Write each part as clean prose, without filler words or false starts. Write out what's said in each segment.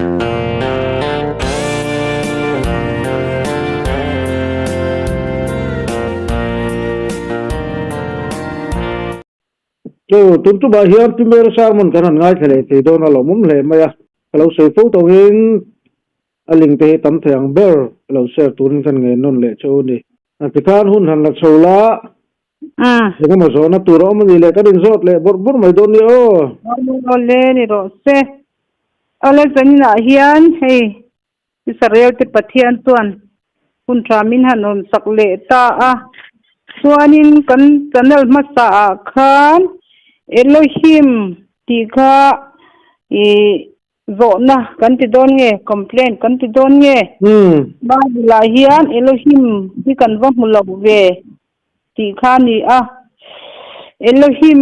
Chu tun tumah hian Pi Mary sermon kan han ngaithla leh thei dawn a lawmawm hle mai a, ka lo sawi fo tawhin a link te hi tam thei ang ber lo share turin khan ngen nawn leh che u ni. A tikhan hun han la chho la, engemaw zawhna tur a awm a nih leh kan inzawt leh bawrh bawrh mai dawn nia aw. Awle ni rawh se. Awle zaninah hian hei Israel te Pathian chuan hun tha min han rawn sak leh ta a. Chuanin kan channel hmasa ah khan Elohim tih kha ih Zawhna kan ti dawn nge? Complaint kan ti dawn nge? Bible ah hian Elohim hi kan va hmu lo ve tih kha a ni a. Elohim,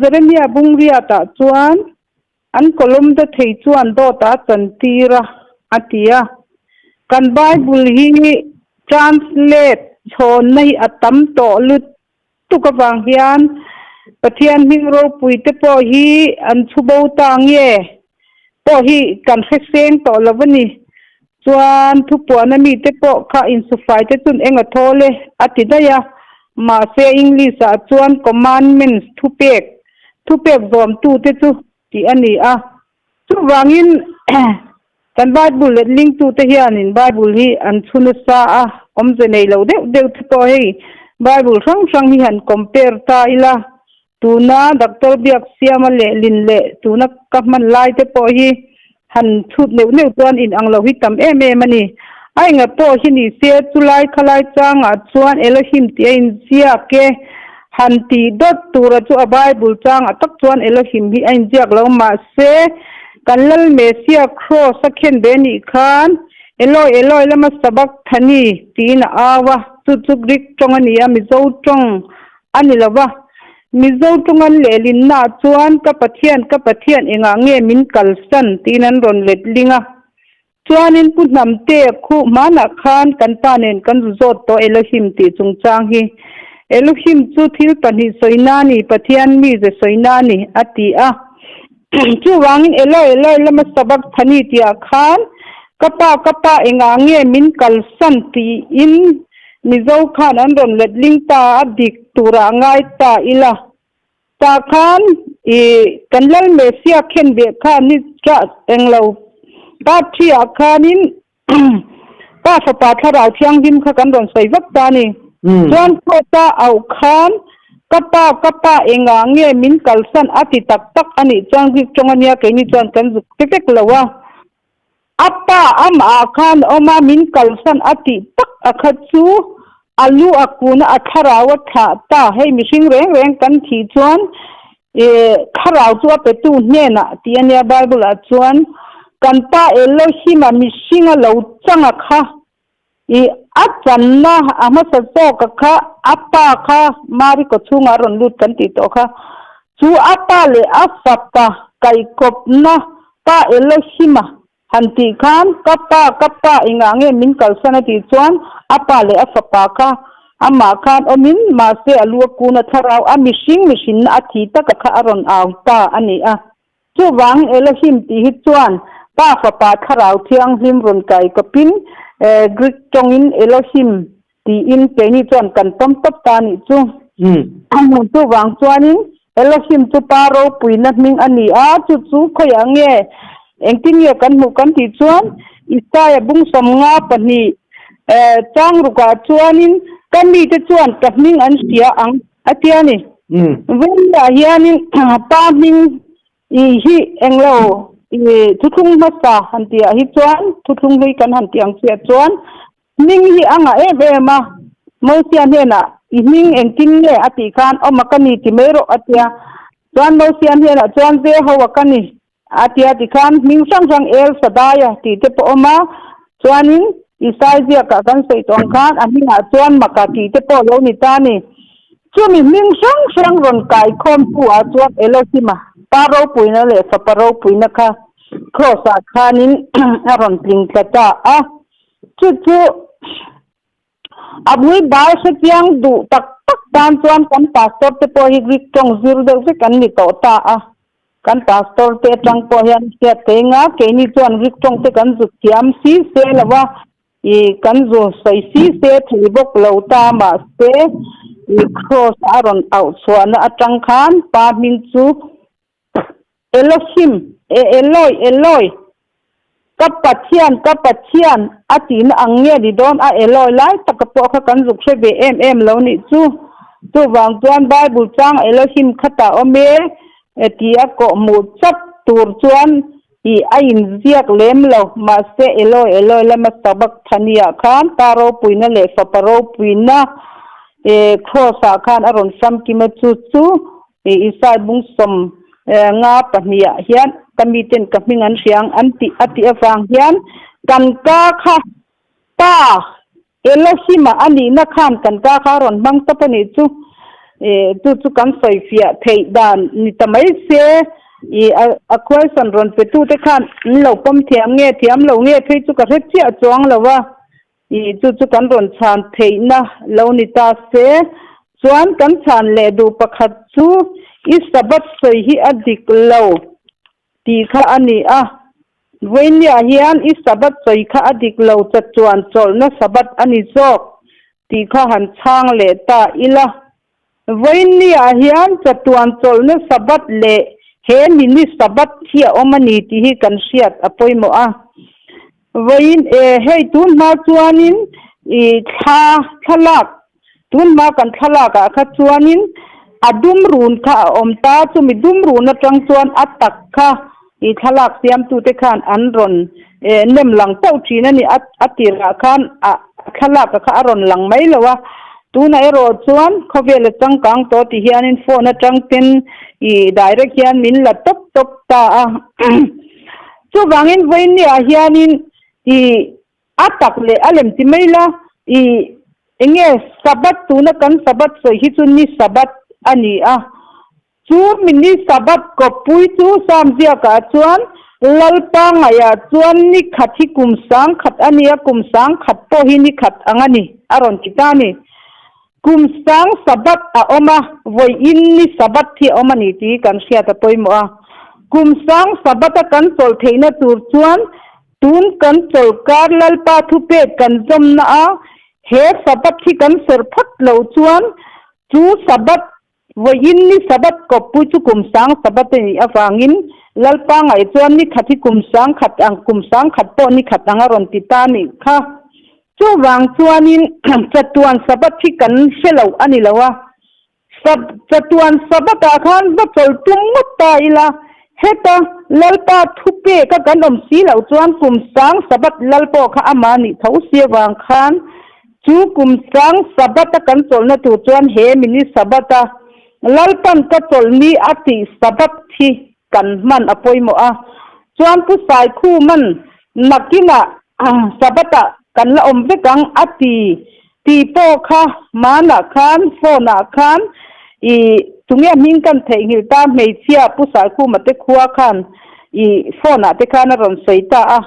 Jeremia bungriat ah chuan an kawlawm da thei chuan dawt a chantir a, a ti a. Kan Bible hi translate chhawnna hi a tam tawh lut tuk avang hian Pathian hming ropui te pawh hi an chhu bo ta nge pawh hi kan hre seng tawh lo a ni. Chuan thupuana mite pawh kha insufai te chun eng a thawl e a ti daih a, mahse English ah chuan commandments thupek, thupek zawmtu te chu tih a ni a. Chuvangin kan Bible letlingtute hianin Bible hi an chhu nasa a, awmze nei lo deuh deuh te pawh hei Bible hrang hrang hi han compare ta ila, tuna Doctor Biaksiama lehlin leh tuna ka hman lai te pawh hi han chhut neuh neuh chuan inang lo hi tam em em a ni. A enga pawh hi ni se chulai khalai changah chuan Elohim tih a inziak e. Han tih dawt tura chu a Bible changah tak chuan Elohim hi a inziak lo mahse kan Lal Messiah Kraws a khen ve nih khan Eloi Eloi lama sabachthani tiin a au a, chu chu Greek tawng a ni a, Mizo tawng a ni lo va. Mizo tawng an lehlinnaah chuan Ka Pathian, ka Pathian engah nge min kalsan tiin an rawn letling a. Chuanin Pu Hnamte khu hmanah khan kan pa nen kan zu zawt tawh Elohim tih chungchang hi. Elohim chu thil pahnih sawina a ni, Pathian mize sawina a ni, a ti a. Chuvangin Eloi Eloi lama sabachthani tihah khan ka pa ka pa engah nge min kalsan tiin Mizo khan an rawn letling ta a, dik turah a ngai ta ila. Tah khan i kan Lal Messiah khen beh khan ni chah englo part thi ah khanin Pa Fapa Thlarau Thianghlim kha kan rawn sawi vak ta ni. Chuan court a auh khan ka pa ka pa engah nge min kalsan a ti tak tak a nih chuan Greek tawng ania keini chuan kan zuk te vek lo a. A pa amah ah khan awm a, min kalsan a tih tak a kha chu a lu a kun a, a thlarau a thlah ta. Hei mihring reng reng kan thih chuan ih thlarau chu a petu hnenah tih a nia Bible ah chuan kan pa Elohim a mihring a lo chang a kha ih a channa a hmasa zawk a kha a pa kha Mari kaw chhungah a rawn lut kan tih tawh kha chu a pa leh a fapa kaihkawpna Pa Elohim-a han tih khan, Ka pa, ka pa, engah nge min kalsan a tih chuan a pa leh a fapa kha amah khan awmin, mahse a lu a kun a thlarau a mihring mihrinna a thi taka kha a rawn au ta a ni a. Chuvangin Elohim tih hi chuan Pa, Fapa, Thlarau Thianghlim rawn kai kawpin Greek tawngin Elohim Tiin keini chuan kan pawm tawp ta a nih chu. Chuvang chuanin Elohim chu pa ropuina hming a ni a, chu chu khawiah nge engtin nge kan hmuh kan tih chuan Isaiah bung 52 chang rukah chuanin ka mite chuan ka hming an hria ang a ti a ni. Vawiinah hianin pa hming I hi englo i thuthlung hmasa han tihah hi chuan thuthlung hlui kan han tih ang chiah chuan Hming hi a ngah em em a, Mosia hnenah i hming engtin nge a tih khan awm a ka ni ti mai rawh a tia. Chuan Mosia hnenah chuan ve ho a ka ni a tia tikhan hming hrang hrang El Shaddai a tih te pawh awm a, chuanin Isai ziakah kan sawi tawh ang khan a hmingah chuan Maka tih te pawh lo ni ta a ni. Chumi hming hrang hrang rawn kaikhawmtu ah chuan Elohim-a Pa ropuina leh Fapa ropuina kha Kraws ah khanin a rawn tling tla ta a. Chu chu a bul bar hrechiang duh tak tak tan chuan kan pastor te pawh hi Greek tawng zir deuh vek an ni tawh ta a. Kan pastor te atang pawh hian hriat thei anga keini chuan Greek tawng te kan zu thiam si se lo va, ih kan zu sawi si se thei bawk lo ta mahse ih cross a rawn auh chhuahna atang khan pa hming chu Elohim, e Eloi, Eloi, ka Pathian, ka Pathian a tihna ang nge ni dawn a Eloi lai taka pawh kha kan zuk hre ve em em lo nih chu. Chuvang chuan Bible chang Elohim khatah awm e ti a kawhhmuh chap tur chuan ih a inziak lem lo. Mahse Eloi, Eloi lama sabachthani-ah khan Pa ropuina leh Fapa ropuina e Cross-ah khan a rawn famkim a chu chu Isai bung 52 ah hian ka miten ka hming an hria ang an tih a tih avang hian kan ka kha Pa Elohim-a a nihna khan kan ka kha a rawn hmang tawp a nih chu. Chu chu kan sawifiah theih dan ni ta mai se a question rawn petute khan an lo pawm thiam nge thiam lo nge phei chu ka hre chiah chuang lo a. Ih, chu chu kan rawn chhan theihna lo ni ta se. Chuan kan chhan leh duh pakhat chu i Sabbath sawi hi a dik lo tih kha a ni a. Vawinia hian i Sabbath sawi kha a dik lo chachuan chawlhna Sabbath a ni zawk tih kha han chhang leh ta ila. Vawinia hian chatuan chawlhna Sabbath leh he mini Sabbath hi a awm a ni tih hi kan hriat a pawimawh a. Vawiin e, hei tun hma chuanin i thla thlalak, tun hma kan thlalak ah kha chuanin a dum run kha a awm ta, chumi dum run atang chuan a tak kha i thlalak siamtute khan an rawn e nem lang tauh thin a ni, a a tirah khan a thlalak kha a rawn lang mai lo a, tunah erawh chuan khawvel a changkang tawh ti hianin phone atang ten i direct hian min la tawp tawp ta a. Chuvangin vawiinniah hianin i a tak leh a lem ti mai la, i enge Sabbath tuna kan Sabbath sawi hi chu ni Sabbath a ni a, chu mi ni Sabbath kawppui chu Psalm ziakah chuan Lalpa ngaihah chuan ni khat hi kum sangkhat a ni a, kum sangkhat pawh hi ni khat ang a ni a rawn ti ta a ni. Kum sang Sabbath a awm a, vawiin ni Sabbath hi a awm a ni tih kan hriat a pawimawh a. Kum sang Sabbath a kan chawlh theihna tur chuan tun kan chawlhkar Lalpa thupek kan zawmna a he Sabbath hi kan serh phawt loh chuan chu Sabbath, vawiin ni Sabbath kawppui chu kum sang Sabbath a nih avangin Lalpa ngaih chuan ni khat hi kum sang khat ang, kum sang khat pawh ni khat ang a rawn ti ta a nih kha. Chuvang chuanin chatuan Sabbath hi kan hre lo a ni lo a, chatuan Sabbath-ah khan va chawl tum ngawt ta ila, heta Lalpa thupeka kan awm si loh chuan kum sang Sabbath lal pawh kha amah nih tho si avang khan chu kum sang Sabbath-a kan chawlhna tur chuan he mini Sabbath-a Lalpan ka chawlhni a tih Sabbath hi kan hman a pawimawh a. Chuan Pu Saikhuman nakinah Sabbath-ah kan la awm vek ang a ti tih pawh kha hmanah khan phone-ah khan i tunge hming kan theihnghilh ta hmeichhia Pu Saikhuma te khua khan i phone-ah te khan a rawn sawi ta a.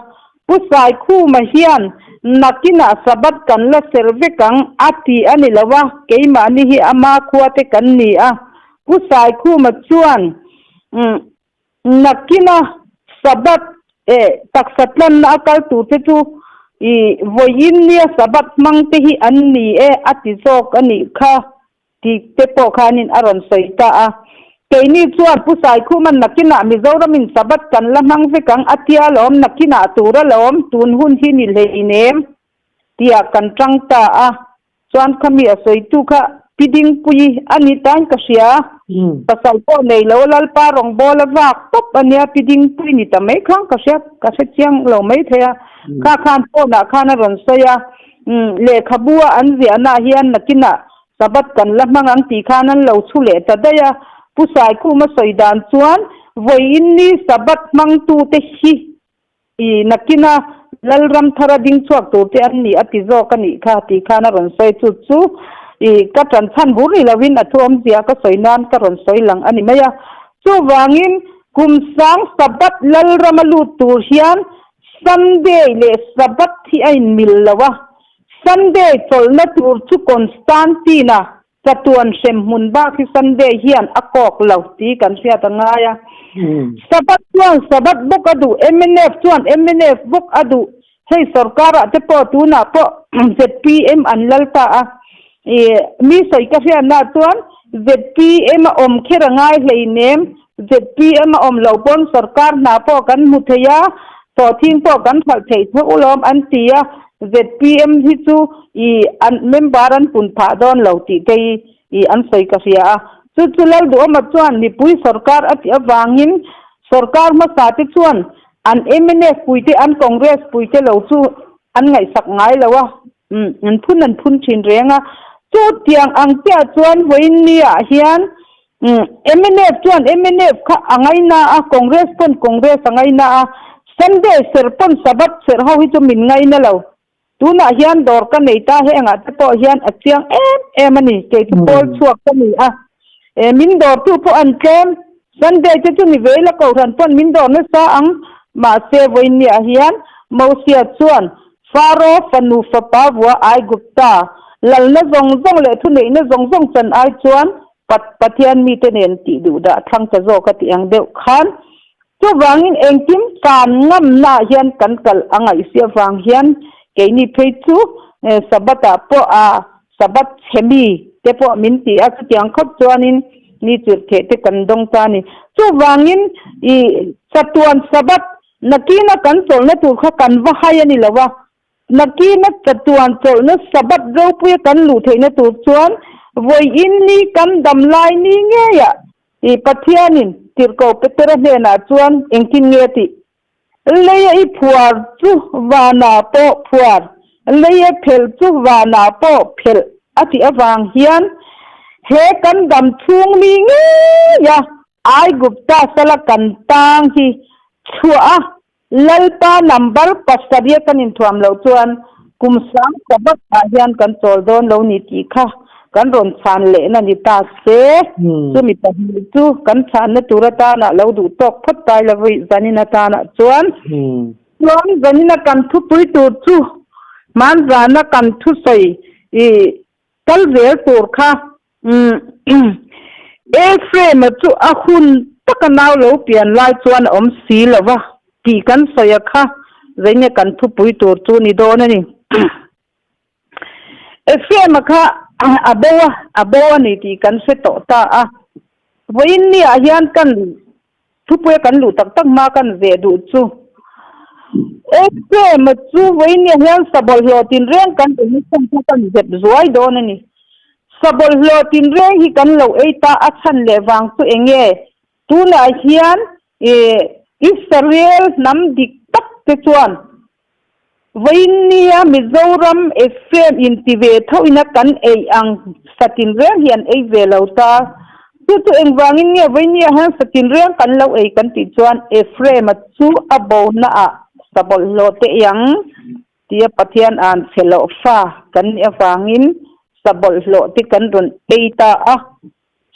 Pu Saikhuma hian nakinah Sabbath kan la ser vek ang a ti a ni lo a, keimahni hi ama khua te kan ni a. Pu Saikhuma chuan Nakina Sabbath eh taksa tlanna a kal tur te chu i vawiin nia Sabbath hmang te hi an ni e a ti zawk a nih kha tih te pawh khanin a rawn sawi ta a. Keini chuan Pu Saikhuman nakinah Mizoramin Sabbath kan la hmang vek ang a tia lawm, nakinah tur alawm, tun hun hi ni hleinem tia kan tang ta a. Chuan khami a sawitu kha Pi Dingpuii a ni tain ka hria. Pasal pawh nei lo Lalpa rawngbâwl a vâk tawp a nia Pi Dingpuii ni ta mai khan ka hria, ka hre chiang lo mai thei a. Kha khan phone ah khan a rawn sawi a, lehkhabu a an ziahnaah hian nakinah Sabbath kan la hmang ang tih khan an lo chhu leh ta daih a. Pu Saikhuma sawi dan chuan vawiin ni Sabbath hmangtute hi I nakina Lalram thara ding chhuak tur te an ni a ti zawk a nih kha tih khan a rawn sawi chu chu i ka ṭan chhan bur ni lovin a thu awmzia ka sawi nan ka rawn sawi lang a ni mai a. Chuvangin kum sang Sabbath Lalrama lut tur hian Sunday leh Sabbath hi a inmil lo a, Sunday chawlhna tur chu Constantine-a. Chatuan hremhmun bak hi Sunday hian a kawk lo tih kan hriat a ngai a. Sabbath chuan Sabbath bawk a duh, mnf chuan mnf bawk a duh. Hei sorkarah te pawh tunah pawh zpm an lal ta a. Ih mi sawi ka hriatna chuan zpm a awm kher a ngai hleinem, zpm a awm loh pawn sorkar hna pawh kan hmu thei a, sawhthing pawh kan hralh theih theuh lawm an ti a. Zpm hi chu ih an member an pun phah dawn lo tih te hi ih an sawi ka hria a. Chu chu Lalduhawma chuan mipui sorkar a tih avangin sorkar hmasa te chuan an mnf puite an Congress puite lo chu an ngaihsak ngai lo a, umm an phun an phun thin reng a. Chutiang ang chiah chuan vawiin ah hian Mnf chuan mnf kha a ngaina a, Congress pawn Congress a ngaina a, Sunday serh pawn Sabbath serh ho hi chu min ngaina lo. Tunah hian dawr ka nei ta hengah te pawh hian a chiang em em a ni, kei chu pawl chhuak ka ni a. Min dawrtu pawh an tlem, Sunday te chu ni ve ila kohhran pawn min dawr nasa ang, mahse vawiinniah hian Mosia chuan Faro fanu fapa vua Aigupta lalna zawng zawng leh thuneihna zawng zawng chan ai chuan Pathian mite nen tih duh dah thlang ta zawk a tih ang deuh khan. Chuvangin engkim kan ngamnaah hian kan kal a ngaihsi avang hian keini phei chu Sabbath-ah pawh a Sabbath chhe mi te pawh min ti a, chutiang khawp chuanin mi chirhtheh te kan dawng ta a ni. Chuvangin i chatuan Sabbath Nakina kan chawlhna tur kha kan va hai a ni lo a, nakina chatuan chawlhna Sabbath ropuia kan luh theihna tur chuan vawiin ni kan dam lai ni ngeiah i Pathianin Tirhkoh Petera hnenah chuan engtin nge a tih? Leia i phuar chu vanah pawh phuar, leia phelh chu vanah pawh phelh a tih avang hian he kan dam chhung ni ngeia Aigupta sala kan tang hi chhuah a, Lalpa number pasarih kan inthuam loh chuan kum sang Sabbath ah hian kan chawl dawn lo ni tih kha kan rawn chhan lehna ni ta se, chumi pahnih chu kan chhanna tur atana lo duh tawk phawt tai lo zanin atana chuan. Chuan zanina kan thupui tur chu hmanzana kan thusawi i kal zel tur kha Ephraim-a chu a hun taka nau lo pian lai chuan a awm si lo va tih kan sawi a kha, zeinia kan thupui tur chu ni dawn a ni. Ephraim-a kha a bo a, a bo a ni tih kan hre tawh ta a. Vawiin niah hian kan Thupuia kan luh tak tak hma kan zeh duh chu. Ephraim-a chu vawiin hian sa bawlhhlawh tinreng kan ei chhan kha kan zep zuai dawn a ni. Sa bawlhhlawh tinreng hi kan lo ei ta a chhan leh vang chu eng nge? Tunah hian Israel hnam dik tak te chuan Vawiin nia Mizoram Ephraim inti ve thoina kan ei ang satin reng hi an ei ve lo ta. Chu chu engvangin nge vawiin nia hian satin reng kan lo ei kan tih chuan Ephraim-a chu a bohna ah sa bawlhhlawh te iang tia Pathian an chhe loh fa kan nih avangin sa bawlhhlawh te kan rawn ei ta a.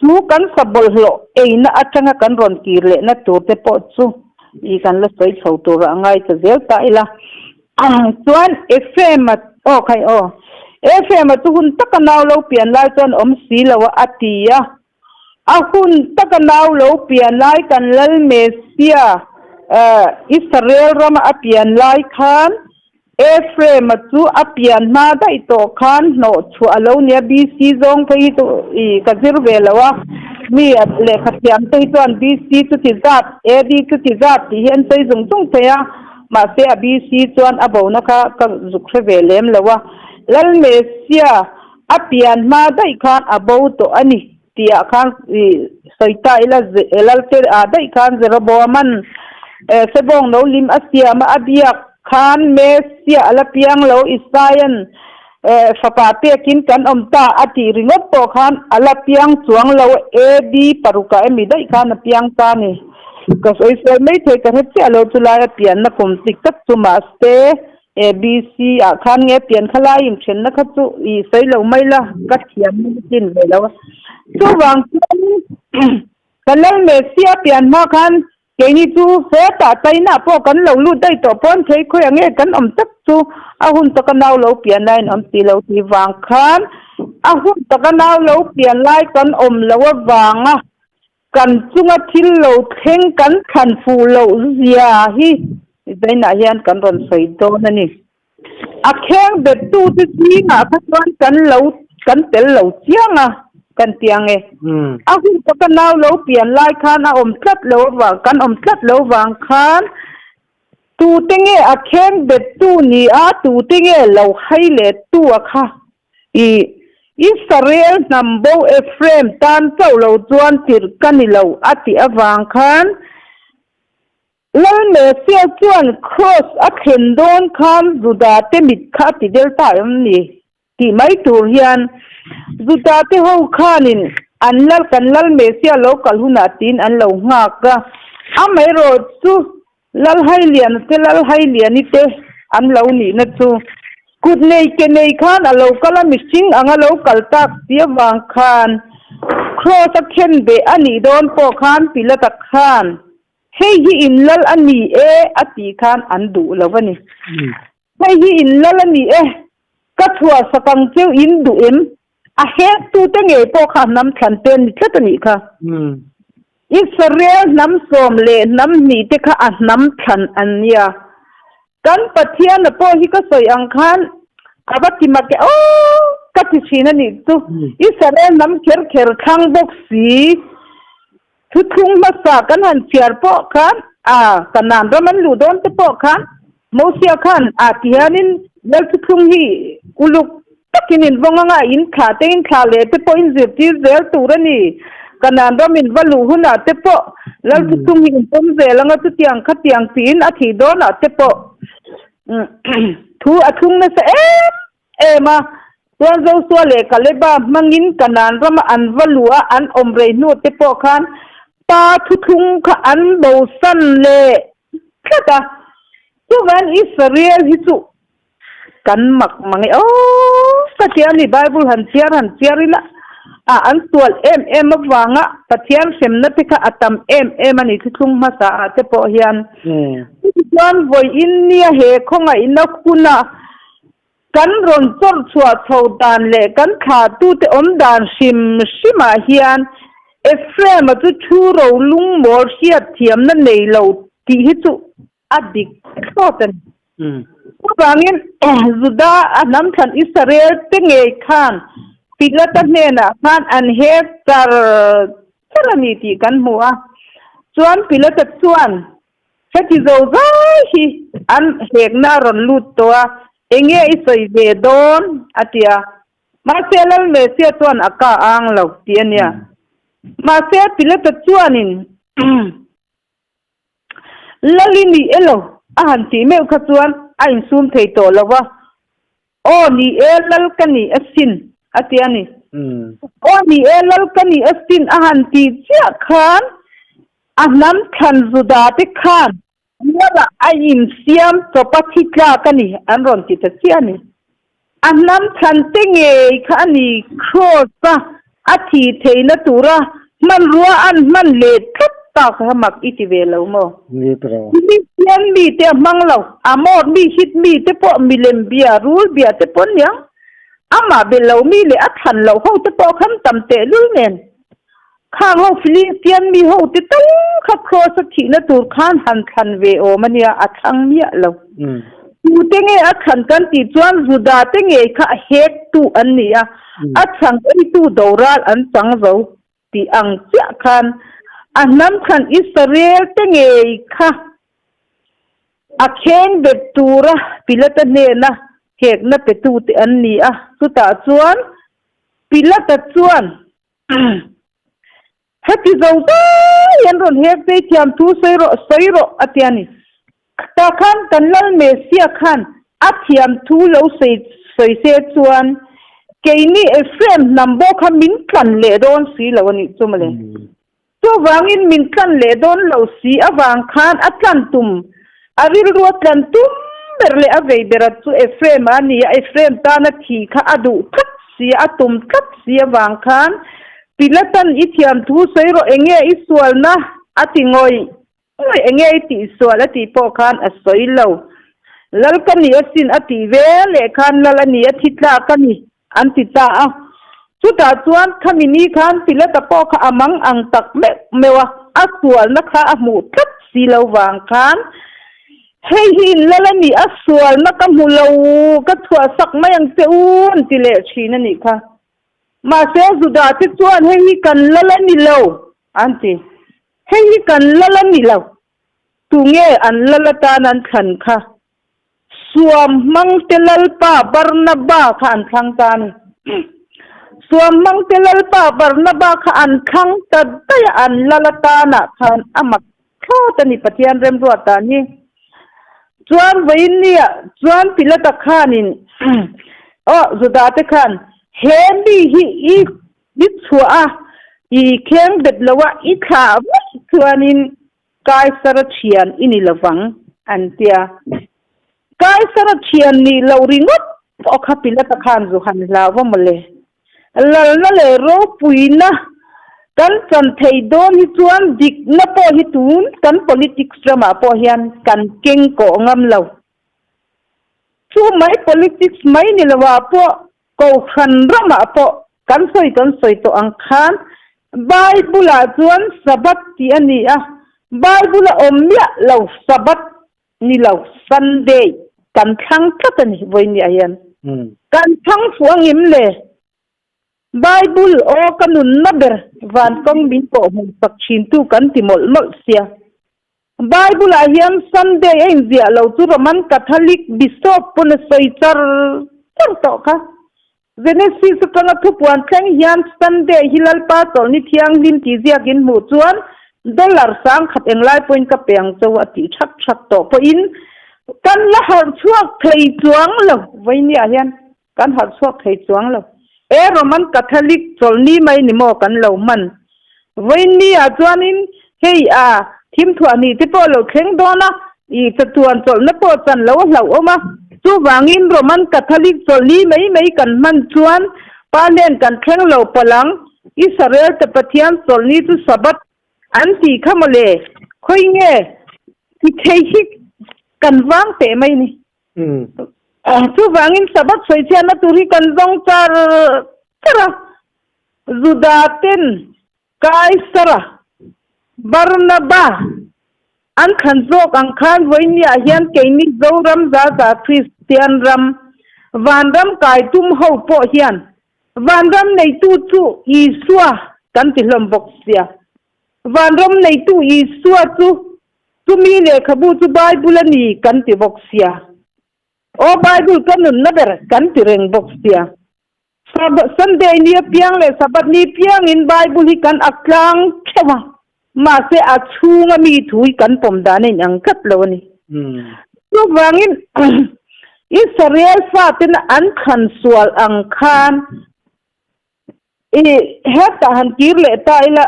Chu kan sa bawlhhlawh eina atanga kan rawn kir lehna tur te pawh chu i kan la sawi chho turah a ngai ta zel ta ila. Chuan Ephraim-a aw khai aw, Ephraim-a chu hun taka nau lo pian lai chuan awm si lo a, a ti a. A hun taka nau lo pian lai kan Lal Messia Israel rama a pian lai khan Ephraim-a chu a pian hma daih tawh khan hnawh chhuah a lo nia, BC zawng phei hi chu i ka zir ve lo a, mi lehkha thiam te hi chuan BC chu ti zat, AD chu ti zat tih hi an sawi zung zung thei a, mahse a BC chuan a bona kha ka zuk hre ve lem lo a, Lalmesia a pian hma daih khan a bo tawh a ni. Tihah khan i sawi ta ila Lalte ah daih khan Jeroboaman sebawng no lim a siam a, a biak khan Messiah a la piang lo, Isaian fapa pekin kan awm ta a tih ringawt pawh khan a la piang chuang lo, AD parukah emi daih khan a piang ta a ni. Ka sawi sawi mai thei ka hre chiah lo chulai a pianna kum tik tak chu mahse ABC ah khan nge pian kha lai in thenna kha chu i sawi lo mai la, ka thiam na hi chin ve lo a. Chuvang chuan ka Lal Messia pian hma khan Keini chu hetah China pawh kan lo lut daih tawh pawn thei khawiah nge kan awm tak chu a hun taka nau lo pian laiin awm si lo tih vang khan a hun taka nau lo pian lai kan awm loh avanga kan chunga thil lo thleng kan thlan fuh loh zia hi China hian kan rawn sawi dawn a ni. A kheng bettute zingah kha chuan kan lo kan tel lo chiang a, kan ti ang e. A hun taka nau lo pian lai khan a awm tlat lo avang kan awm tlat lo vang khan tute nge a kheng bettu ni a, tute nge lo hai lettu a kha i Israel hnam bo Ephraim tan chauh lo chuan tirh ka ni lo a tih avang khan Lal Messiah chuan Kraws a thlen dawn khan Judate mit kha a ti del ta em ni? tih mai tur hian Judate ho khanin an lal kan Lal Messiah lo kal hunah tiin an lo nghak a, amaherawh chu Lal Hailiana te Lal Hailiani te an lo nihna chu kut nei ke nei khan a lo kal a, mihring anga lo kal tak si avang khan Kraws a khenbeh a nih dawn pawh khan Pilata khan Hei hi in lal a ni e a tih khan an duh lo a ni. Hei hi in lal a ni e, ka chhuah sak ang cheu in duh em? A hektute ngei pawh kha hnam thlan te an ni tlat a nih kha. Israel hnam sawm leh hnam hnih te kha a hnam thlan an nia. Kan Pathiana pawh hi ka sawi ang khan a va ti mak e aw ka ti thin a nih chu. Israel hnam kher kher thlang bawk si. Thuthlung hmasa kan han chhiar pawh khan a Kanaan ram an luh dawn te pawh khan Mosia khan a ti hianin Lal thuthlung hi uluk takin in vawng anga in thlah te in thlah leh te pawh in zirtir zel tur a ni. Kanaan ram in va luh hunah te pawh Lal thuthlung hi in pawm zel anga chutiang khatiang tiin a thih dawnah te pawh thu a thlung nasa em em a, chuan Josua leh Kaleba hmangin Kanaan rama an va luh a, an awm rei hnu te pawh khan pa thuthlung kha an bosan leh tlat a. Chuvangin Israel hi chu kan mak mang e aw ka ti a ni, Bible han chhiar han chhiar ila a an sual em em avanga Pathian hremna te kha a tam em em a ni thuthlung hmasa ah te pawh hian. Chutichuan vawiin nia he khawngaihna huna Kan rawn chawrh chhuah chho dan leh kan thlahtute awm dan hrim hrimah hian Ephraim-a chu thu ro lungmawl hriatthiamna nei lo tih hi chu a dik thlawt a ni. Chuvangin Juda a hnam thlan Israel te ngei khan Pilata hnenah khan an hek char char a ni tih kan hmu a. Chuan Pilata chuan Heti zo zai hi an hekna a rawn lut tawh a, enge i sawi ve dawn? a ti a. Mahse Lal Mesia chuan a ka ang lo tih a nia. Mahse Pilata chuanin Lal i ni elo a han tih meuh kha chuan a insum thei tawh lo va, Aw ni e, Lal ka ni asin a ti a ni. Aw ni e, Lal ka ni asin a han tih chiah khan A hnam thlan Juda te khan mualah a insiam chawp a thi tlak a ni an rawn ti ta chiah a ni. A hnam thlan te ngei kha a ni Kraws a a thih theihna tura hmanrua an hman leh tlat tak kha mak i ti ve lo maw? Kristian mite a hmang lo, Amor mi hit mite pawh milem bia, rul bia te pawh aniang. Amah be lo mi leh a thlan loh ho te pawh khan tam tehlul nen. Khang ho Philistian mi ho te tal kha Kraws a thihna tur khan han thlan ve awm a nia, a thlang miah lo. Tute nge a thlan kan tih chuan Juda te ngei kha a hek tu an ni a, a chhang eitu doral an chang zo tih ang chiah khan a hnam thlan Israel te ngei kha a kheng bet tura Pilata hnena hekna petu te an ni a, chutah chuan Pilata chuan Heti zo zai an rawn hek phei thiam thu sawi rawh sawi rawh a ti a ni. Tah khan kan Lal Mesia khan a thiam thu lo sawi sawi se chuan keini Ephraim hnam bawk kha min tlan leh dawn si lo a nih chu mawle. Chuvangin min tlan leh dawn lo si avang khan a tlan tum a rilru a tlan tum ber leh a vei ber a chu Ephraim a ni a, Ephraim tana thi kha a duh tlat si a, a tum tlat si avang khan Pilatan i thiam thu sawi rawh enge i sualna a ti ngawih. Awi enge i tih sual a tih pawh khan a sawi lo. Lal ka ni asin a tih ve leh khan lal a ni a thi tlak a ni an ti ta a. Chutah chuan khami ni khan Pilata pawh kha a mang ang tak meuh meuh a, a sualna kha a hmuh tlat si lo vang khan hei hi in lal a ni a sualna ka hmu lo ka chhuahsak mai ang che u an ti leh thin a nih kha. Mahse Judah te chuan hei hi kan lal a ni lo an ti. Hei hi kan lal a ni lo. Tunge an lal atan an thlan kha? Suam hmangte Lalpa Barnaba kha an thlang ta a ni. Suam hmangte Lalpa Barnaba kha an thlang ta daih a, an lal atanah khan a mak thlawt a ni Pathian remruat dan hi. Chuan vawiin nia chuan Pilata khanin aw Judah te khan he mi hi i I chhuah a, i kheng bet lo a, i thlah vaih chuanin Kaisara thian i ni lovang, an ti a. Kaisara thian nih loh ringawt pawh kha Pilata khan zu han hlau va mawle. Lalna leh ropuina kan chan thei dawn hi chuan dikna pawh hi tun kan politics ramah pawh hian kan keng kawh ngam lo. Chu mai politics mai ni lovah pawh Kohhran ramah pawh kan sawi kan sawi tawh ang khan Bible-ah chuan Sabbath tih a ni a, Bible-a awm miah lo Sabbath ni lo Sunday kan thlang tlat a ni vawinia hian. Kan thlang fuh angim le? Bible aw ka nunna ber van kawng min pawh hmuhsak thintu kan ti mawlh mawlh sia. Bible-ah hian Sunday a inziah lo chu Roman Catholic Bishop pawn a sawi char char tawh kha. Genesis atanga thupuan thleng hian Sunday hi Lalpa chawlhni thianghlim tih ziakin hmuh chuan dollar sangkhat englai pawhin ka pe ang cho a tih thak thak tawh pawhin kan la harh chhuak thei chuang lo. Vawinia hian kan harh chhuak thei chuang lo. E Roman Catholic chawlhni mai ni maw kan lo hman. Vawiinni-ah chuanin hei a thimthuah hnih te pawh lo thleng dawn a, i chatuan chawlhna pawh chan lo a hlauhawm a. Chuvangin Roman Catholic chawlhni mai mai kan hman chuan Parliament kan thleng lo palh ang. Israel te Pathian chawlhni chu Sabbath an tih kha mawle. Khawi nge ti thei hi kan vang teh mai ni. Chuvangin Sabbath sawichhiatna tur hi kan zawng char char a, Juda ten Kaisara, Barnaba an thlan zawk ang khan vawinia hian keini Zoram Zaza Kristian ram, vanram kai tum ho pawh hian vanram neitu chu Isua kan ti hlawm bawk sia. Vanram neitu Isua chu Chumi lehkhabu chu Bible a ni kan ti bawk sia. Aw Bible ka nunna ber kan ti reng bawk sia. Sunday ni apiang leh Sabbath ni piangin Bible hi kan ak tlang theuh a, mahse a chhunga mi thu hi kan pawm dan a inang tlat lo a ni. Chuvangin Israel faten an thlan sual ang khan I hetah han kir leh ta ila,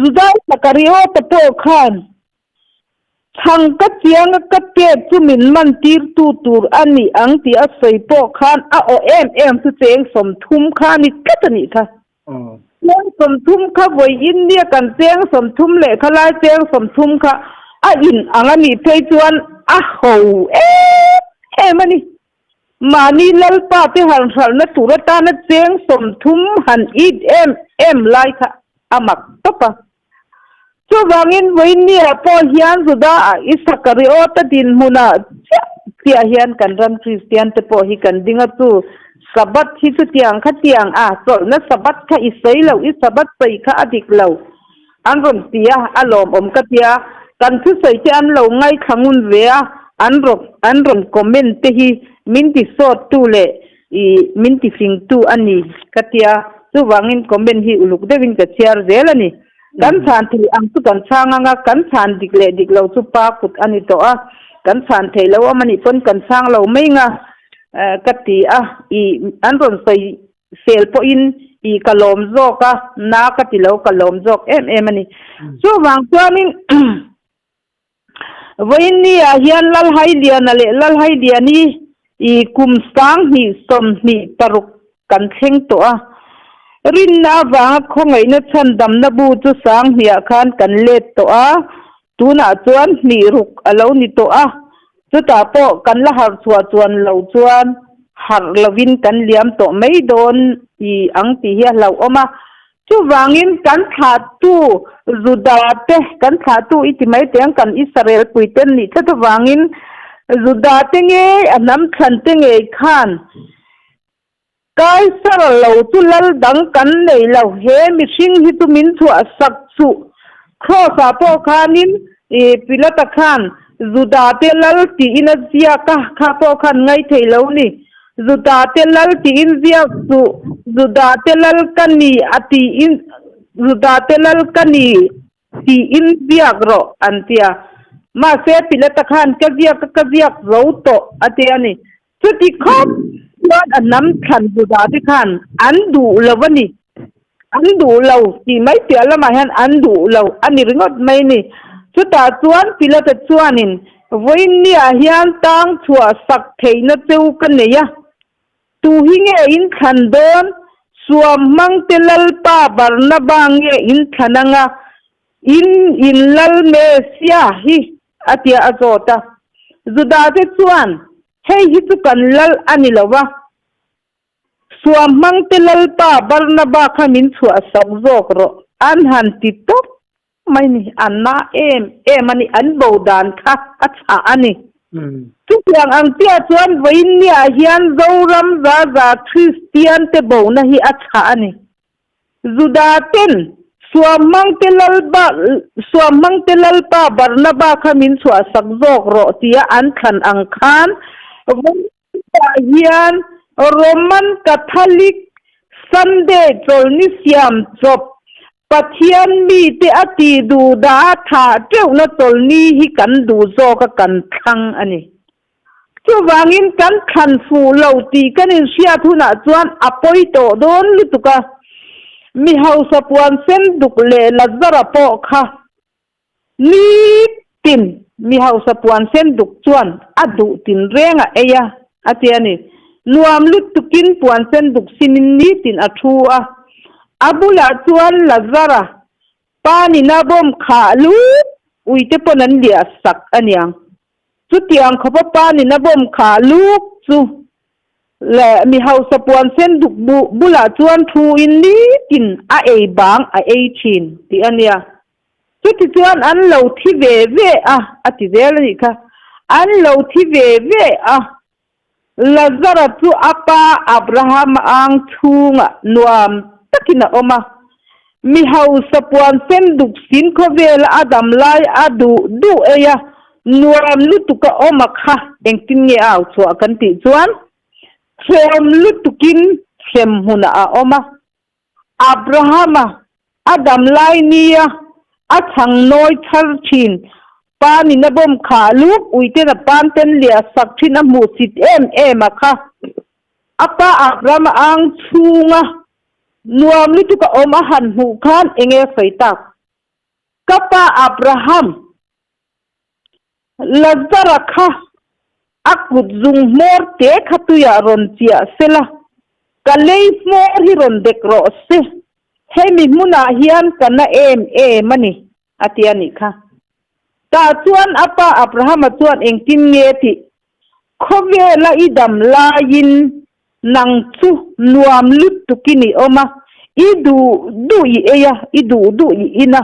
Juda Isakariota pawh khan chhang ka chiang a ka pek chu min man tirtu tur a ni ang tih a sawi pawh khan a aw em em chu cheng 30 kha a ni tlat a nih kha. Cheng 30 kha vawi India kan cheng 30 leh khalai cheng 30 kha a in ang a nih phei chuan a ho em em a ni. Mahni Lalpa te han hralhna tur atana cheng 30 han it em em lai kha a mak tawp a. Chuvangin vawinia pawh hian Juda-ah Isakariota dinhmunah chiah chiah hian kan ram Kristian te pawh hi kan ding a chu Sabbath hi chutiang khatiang a chawlhna Sabbath kha i sawi loh i Sabbath sawi kha a dik lo An rawn ti a, a lawmawm ka ti a, kan thusawi te an lo ngaithla ngun ve a, an rawn an rawn comment te hi min ti sawt tu leh ih min ti fing tu a ni ka ti a, chuvangin comment hi uluk deuhin ka chhiar zel a ni. Kan chhan thei ang chu kan chhang ang a, kan chhan dik leh dik lo chu pa kut a ni tawh a, kan chhan theih lo awm a nih pawn kan chhang lo mai nga ka ti a, ih an rawn sawi Fel pawhin i ka lawm zawk a, na ka ti lo, ka lawm zawk em em a ni. Chuvang chuanin vawiin ah hian Lalhailiana leh Lalhailiani i kum 2026 kan thleng tawh a. Rinna avanga khawngaihna chhandamna bu chu 2000 ah khan kan let tawh a. Tunah chuan hnih ruk a lo ni tawh a, chutah pawh kan la harh chhuah chuan lo chuan harh lovin kan liam tawh mai dawn i ang tih hi a hlauhawm a. Chuvangin kan thlahtu Juda te, kan thlahtu i ti mai teh ang, kan Israel puite an nih tlat avangin Juda te ngei, a hnam thlan te ngei khan Kaisar lo chu lal dang kan nei lo, he mihring hi chu min chhuah sak suh. Kraws ah pawh khanin Pilata khan Juda te lal tiin a ziak a, kha pawh khan ngaithei lo ni. Juda te lal tiin ziak suh, Juda te lal ka ni a tiin Juda te lal ka ni tiin ziak rawh an ti a. Mahse Pilata khan ka ziak a ka ziak zo tawh a ti a ni. Chuti khawp chuan a hnam thlan Juda te khan an duh lo a ni. An duh lo tih mai piah lamah hian an duh lo a ni ringawt mai a ni. Chutah chuan Pilata chuanin, Vawiinniah hian tang chhuah sak theihna cheu ka nei a. Tu hi nge in thlan dawn? Suam hmangte Lalpa Barnaba nge in thlan anga in in lal Messia hi a tia a zawt a. Judate chuan, Hei hi chu kan lal a ni lo va, Suam hmangte Lalpa Barnaba kha min chhuah sak zawk rawh, an han ti tawp mai ni. A na em em a ni, an bo dan kha a chhah a ni. Chutiang ang chiah chuan vawiinniah hian Zoram Zaza Kristiante bona hi a chhah a ni. Juda ten Suamhmangte Lalpa Suamhmangte Lalpa Barnaba kha min chhuahsak zawk rawh tia an thlan ang khan vawiinah hian Roman Catholic Sunday chawlhni siam chawp Pathian mite a tih duh dah a thah teuhna chawlhni hi kan duh zawk a kan thlang a ni. Chuvangin kan thlan fuh lo tih kan inhriat hunah chuan a pawi tawh dawn lutuk a, mi hausa puan sen duk leh Lazara pawh kha nitin mi hausa puan sen duk chuan a duh tin reng a ei a, a ti a ni. Nuam lutukin puan sen duk sinin nitin a thu a, a bulah chuan Lazara pa nina bawm khah lut uite pawn an liah sak a niang. Chutiang khawpa pa nin a bawm kha luk chu leh mi hausa puan sen duk bulah chuan thu in nitin a ei bang a ei thin tih a nia. Chuti chuan an lo thi ve ve a, a ti zel a nih kha. An lo thi ve ve a. Lazara chu a pa Abrahama ang chhungah nuam takin a awm a. Mi hausa puan sen duk sin khawvela a dam lai a duh duh ei a, nuam lutuk a awm a kha engtin nge a au chhuah kan tih chuan hrehawm lutukin hrem hmunah a awm a. Abrahama a dam lai nia a chhang nawi chhar thin pa nina bawm khah luk uiten a pan ten liah sak thin a hmuh sit em em a kha. A pa Abrahama ang chhunga Nuam lutuk a awm a han hmuh khan enge a sawi tak? Ka pa Abraham, Lazara kha a kut zung hmawr te kha tuiah rawn chiah sela, ka lei hmawr hi rawn dek rawh se, hemi hmunah hian ka na em em a ni, a ti a nih kha. Tah chuan a pa Abrahama chuan engtin nge tih khawvela i dam laiin Nang chu nuam lutukin i awm a, i duh duh i ei a, i duh duh i in a.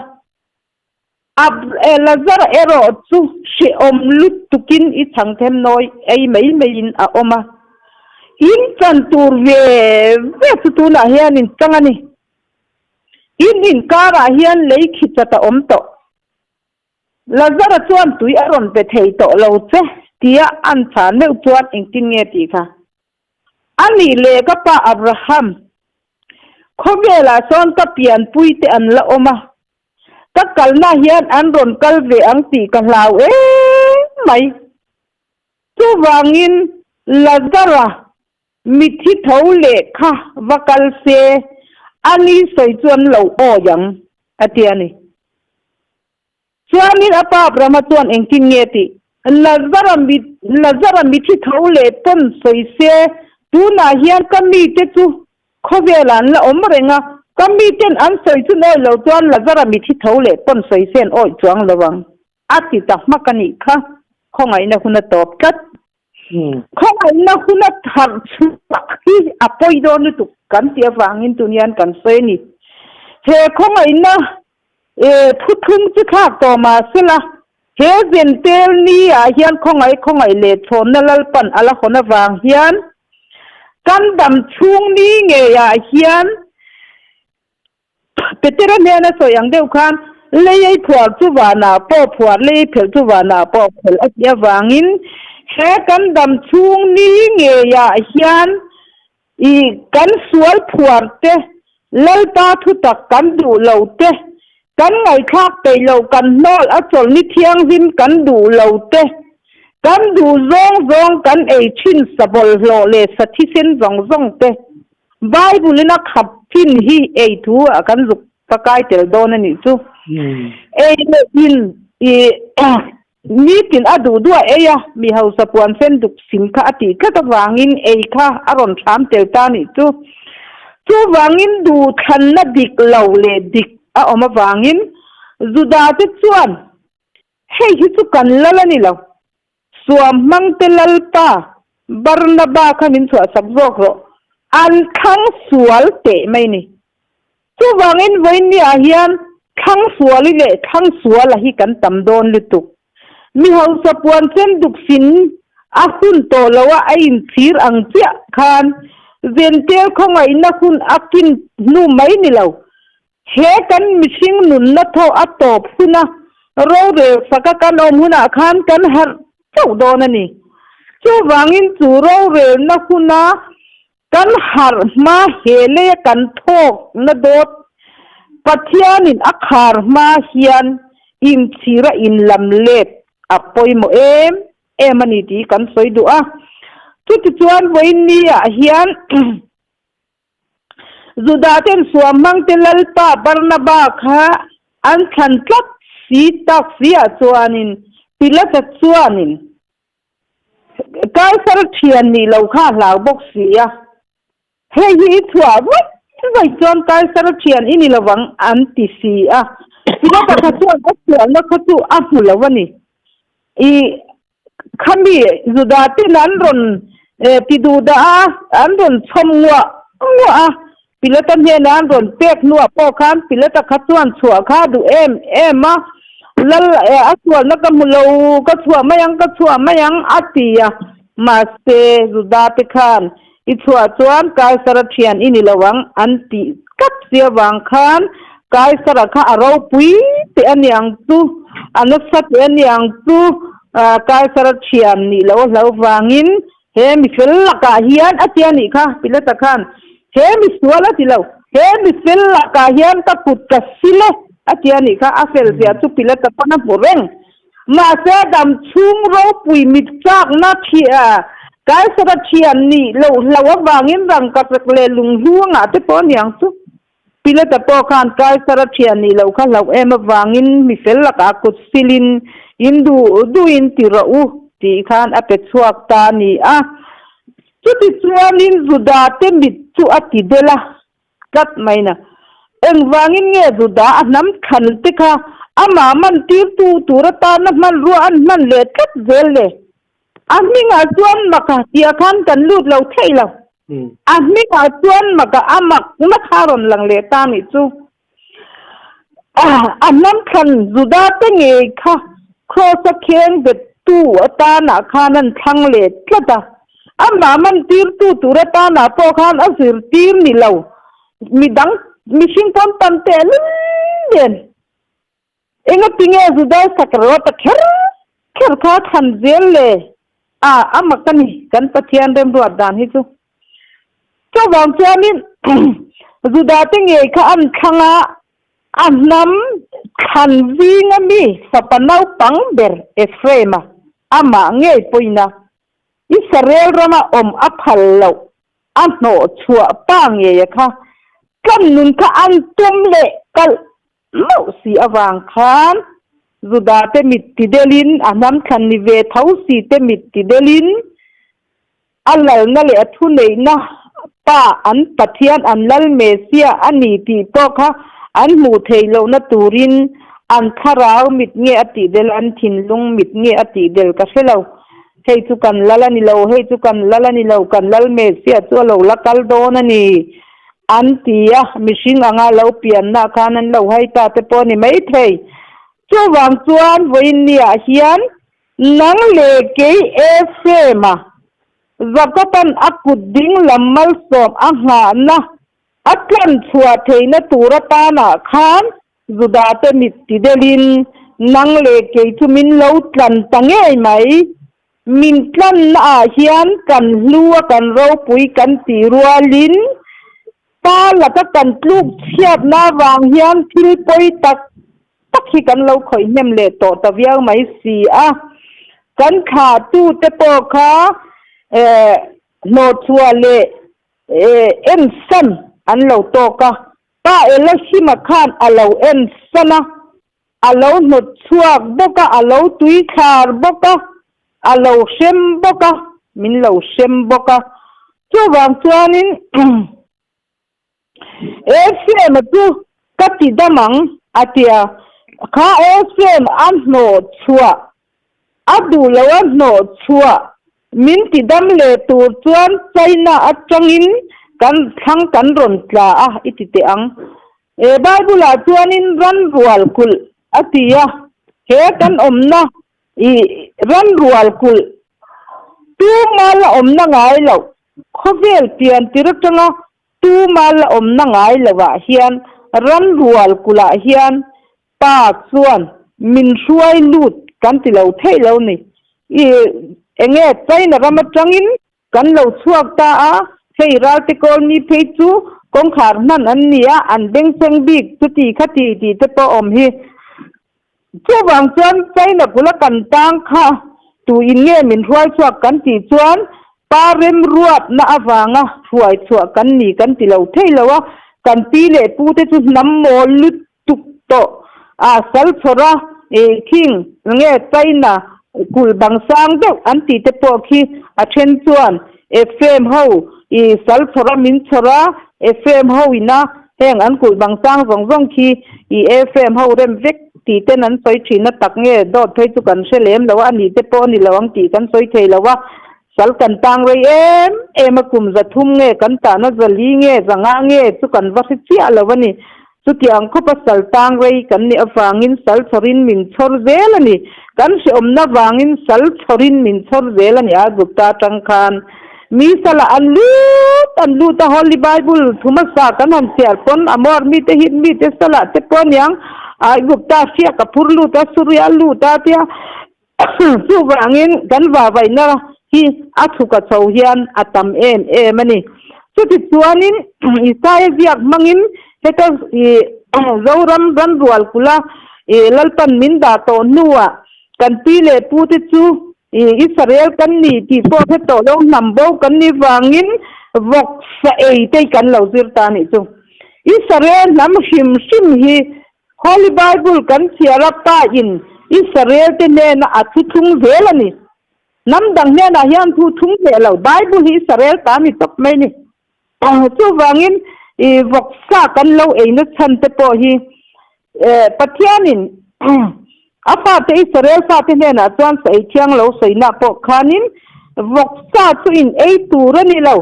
Ab Lazara erawh chu hrehawm lutukin i chhang them nawi ei mai maiin a awm a. In chan tur ve ve chu tunah hian in chang a ni. In inkarah hian lei khi chat a awm tawh. Lazara chuan tui a rawn pe thei tawh lo che tia an chhan meuh chuan engtin nge tih kha? A nih leh ka pa Abraham, khawvelah sawn ka pianpui te an la awm a, ka kalna hian an rawn kal ve ang tih ka hlau em mai. Chuvangin Lazara mithi tho leh kha va kal se, a ni sawi chu an lo awi ang, a ti a ni. Chuanin a pa Abrahama chuan engtin nge tih? Lazara mi, Lazara mithi tho leh pawn sawi se, tunah hian ka mite chu khawvelah an la awm reng a, ka miten an sawi chu an awih lo chuan Lazara mithi tho leh pawn sawi se an awih chuang lo ang. A ti ta hmak a nih kha, khawngaihna hun a tawp tlat. Khawngaihna hun a harh chhuah hi a pawi dawn lutuk kan tih avangin tun hian kan sawi a ni. He khawngaihna thuthlung chu thlak tawh mah sela, he zentel ni ah hian khawngaih khawngaih leh chhawnna Lalpan a la hawn avang hian kan dam chhung ni ngeiah hian Petera hnena sawi ang deuh khan, Lei ei phuar chu vanah pawh phuar, lei ei phelh chu vanah pawh phelh a tih avangin he kan dam chhung ni ngeiah hian i kan sual phuar te, Lalpa thutak kan duh lo te, kan ngaihthlak peih loh kan hnawl a chawlhni thianghlim kan duh lo te, kan duh zawng zawng kan ei thin sa bawlhhlawh leh sa thisen zawng zawng te, Bible in a khap thin hi ei thu ah kan zuk pakai tel dawn a nih chu. Ei leh in i nitin a duh duh a ei a, mi hausa puan sen duk sim kha a tih tlat avangin ei kha a rawn thlam tel ta a nih chu. Chuvangin duhthlanna dik lo leh dik a awm avangin Juda te chuan hei hi chu kan lal a ni lo, Suam hmangte Lalpa, Barnaba kha min chhuahsak zawk rawh. An thlang sual teh mai ni. Chuvangin vawiinniah hian thlang suali leh thlang suala hi kan tam dawn lutuk. Mi hausa puan chen duk sin a hun tawh lo a a inchhir ang chiah khan Zentel khawngaihna hun a kin hnu mai ni lo. He kan mihring nunna thaw a tawp huna rorel saka kan awm hunah khan kan harh chauh dawn a ni. Chuvangin chu rorelna huna kan harh hma he leia kan thawkna dawt Pathianin a khar hma hian inchhira inlam let a pawimawh em em a ni tih kan sawi duh a. Chutichuan vawiin ah hian Juda ten suam hmangte Lalpa Barnaba kha an thlan tlat si tak si ah chuanin Pilata chuanin Kaisar thian nih lo kha a hlau bawk si a, hei hi i chhuah vaih vaih chuan Kaisar thian i ni lovang an ti si a, Pilata kha chuan a chhuahna kha chu a hmu lo a ni. I Khami Juda ten an rawn ti duh dah a, an rawn chhawm nguah nguah a, Pilata hnenah an rawn pek hnuah pawh khan Pilata kha chuan chhuah kha a duh em em a, Lal a sualna ka hmu lo, ka chhuah mai ang, ka chhuah mai ang a ti a, mahse Juda te khan i chhuah chuan Kaisara thian i ni lo ang an tih tlat si avang khan Kaisara kha a ropui teh a niang chu, a nasa teh a niang chu, Kaisara thian nih loh a hlo vangin he mi fel lakah hian a ti a nih kha Pilata khan he mi sual a ti lo, he mi fel lakah hian ka kut ka sil e a ti a nih kha, a fel zia chu Pilata pawn a hmu reng. Mahse dam chhung ropui mit chakna Kaisara thian nih loh hlo avangin rangkachak leh lunghlu a ngah te pawh aniang chu. Pilata pawh khan Kaisara thian nih loh kha hlauh em avangin mi fel lakah kut silin in duh duhin ti rawh u tih khan a pe chhuak ta a ni a. Chutichuanin Judate mit chu a ti del a. Tlat mai na. Engvangin nge Juda a hnam thlan te kha amah man tirtu tur atana hmanrua an hman leh tlat zel le? A hmingah chuan maka tihah khan kan lut lo thei lo. A hmingah chuan maka a makna kha a rawn lang leh ta nih chu. A hnam thlan Juda te ngei kha Kraws a kheng bettu atanah khan an thlang leh tlat a. Amah man tirtu tur atanah pawh khan a zirtir ni lo. Midang mihring pawn tam teh lul nen. Engatinge Juda sakrawt a kher kher kha thlan zel le? A, a mak a ni, kan Pathian remruat dan hi chu. Chuvang chuanin Judate ngei kha an thlang a, a hnam thlan zinga mi fapa naupang ber Ephraim-a amah ngei pawhin a Israel rama awm a phal loh a hnawh chhuah pa ngeia kha tlan nun kha an tum leh kalh mauh si avang khan Judate mit ti delin a hnam thlan ni ve tho si te mit ti delin A lalna leh a thuneihna Pa an Pathian an Lal Messiah a ni tih pawh kha an hmuh theih lohna turin An thlarau mit nge a tih del, an thinlung mit nge a tih del ka hre lo. Hei chu kan lal a ni lo, hei chu kan lal a ni lo, kan lal Messiah chu a lo la kal dawn a ni, an ti a, mihring anga lo pianna khan an lo hai ta te pawh a ni maithei. Chuvang chuan vawiinniah hian nang leh kei Ephraim-a Jakob-a'n a kut ding lam malsawm a nghahna a tlan chhuah theihna tur atanah khan Juda-te mit ti delin nang leh kei chu min lo tlan ta ngei mai. Min tlannaah hian kan hlu a kan ropui kan tih rualin pa laka kan tluk chhiatna avang hian thil pawi tak tak hi kan lo khawih hnem leh tawh ta viau mai si a. Kan thlahtute pawh kha hnawhchhuah leh ensan an lo tawk a. Pa Elohim-a khan a lo ensan a, a lo hnawt chhuak bawk a, a lo tui thlar bawk a, a lo hrem bawk a, min lo hrem bawk a. Chuvang chuanin Ephraim-a chu ka ti dam ang, a ti a. Kha Ephraim a hnawh chhuah, a duh lo a hnawh chhuah Min ti dam leh tur chuan China atangin kan thlang kan rawn tla a, i ti teh ang. E Bible-ah chuanin ran rual kulh a ti a, he kan awmna i ran rual kulh tuma la awmna ngai loh, khawvel pian tir atanga tuma la awmna ngai lohah hian ran rual kulhah hian Pa chuan min hruai lut kan ti lo theih lo ni. I enge China ram atangin kan lo chhuak ta a, hei Ralte Kawlmi phei chu kawngkhar hman an ni a, an bengchheng bik chuti khati tih te pawh awm hi. Chuvang chuan China kula kan tang kha tu in nge min hruai chhuak kan tih chuan Pa remruatna avanga hruai chhuah kan ni kan ti lo thei lo a, kan pi leh pu te chu hnam mawl lut tuk tawh a sal chhawr a, khing nge China kulh bang sang deuh an tih te pawh khi a then chuan Ephraim ho i sal chhawr a min chhawr a, Ephraim ho ina heng an kulh bang sang zawng zawng khi i Ephraim ho rem vek tih ten an sawi thin a tak nge dawt phei chu kan hre lem lo a, a nih te pawh a ni lo ang tih kan sawi thei lo a, sal kan tang rei em em a kum 300 nge kan tahna 400 nge 500 nge chu kan va hre chiah lo a ni. Chutiang khawpa sal tang rei kan nih avangin sal chhawrin min chhawr zel a ni. Kan hrehawmna vangin sal chhawrin min chhawr zel a ni a Gupta atang khan mi salah an lut an lut a Holy Bible thu hmasa kan han chhiar pawn Amor mite Hit mite salah te pawh aniang Aigupta hriak a phur lut a Suria a lut a tia Chuvangin kan vavaihna hi a chhuka chho hian a tam em em a ni. Chutichuanin Isaia ziak hmangin heta Zoram ranrual kula Lalpan min dah tawh hnuah kan pi leh pute chu Israel kan ni tih pawh hre tawh lo hnam bo kan nih vangin vawk sa ei te kan lo zir ta a nih chu. Israel hnam hrim hrim hi Holy Bible kan chhiar a Pa in Israel te hnena a thu thlung zel a ni. Hnam dang hnenah hian thu thlung hleh lo. Bible hi Israel ta ni tawp mai ni. Chuvangin i vawksa kan lo eina chhan te pawh hi Pathianin a fate Israel fate hnenah chuan sa ei thiang lo sawina pawh khanin vawksa chu in ei tur a ni lo.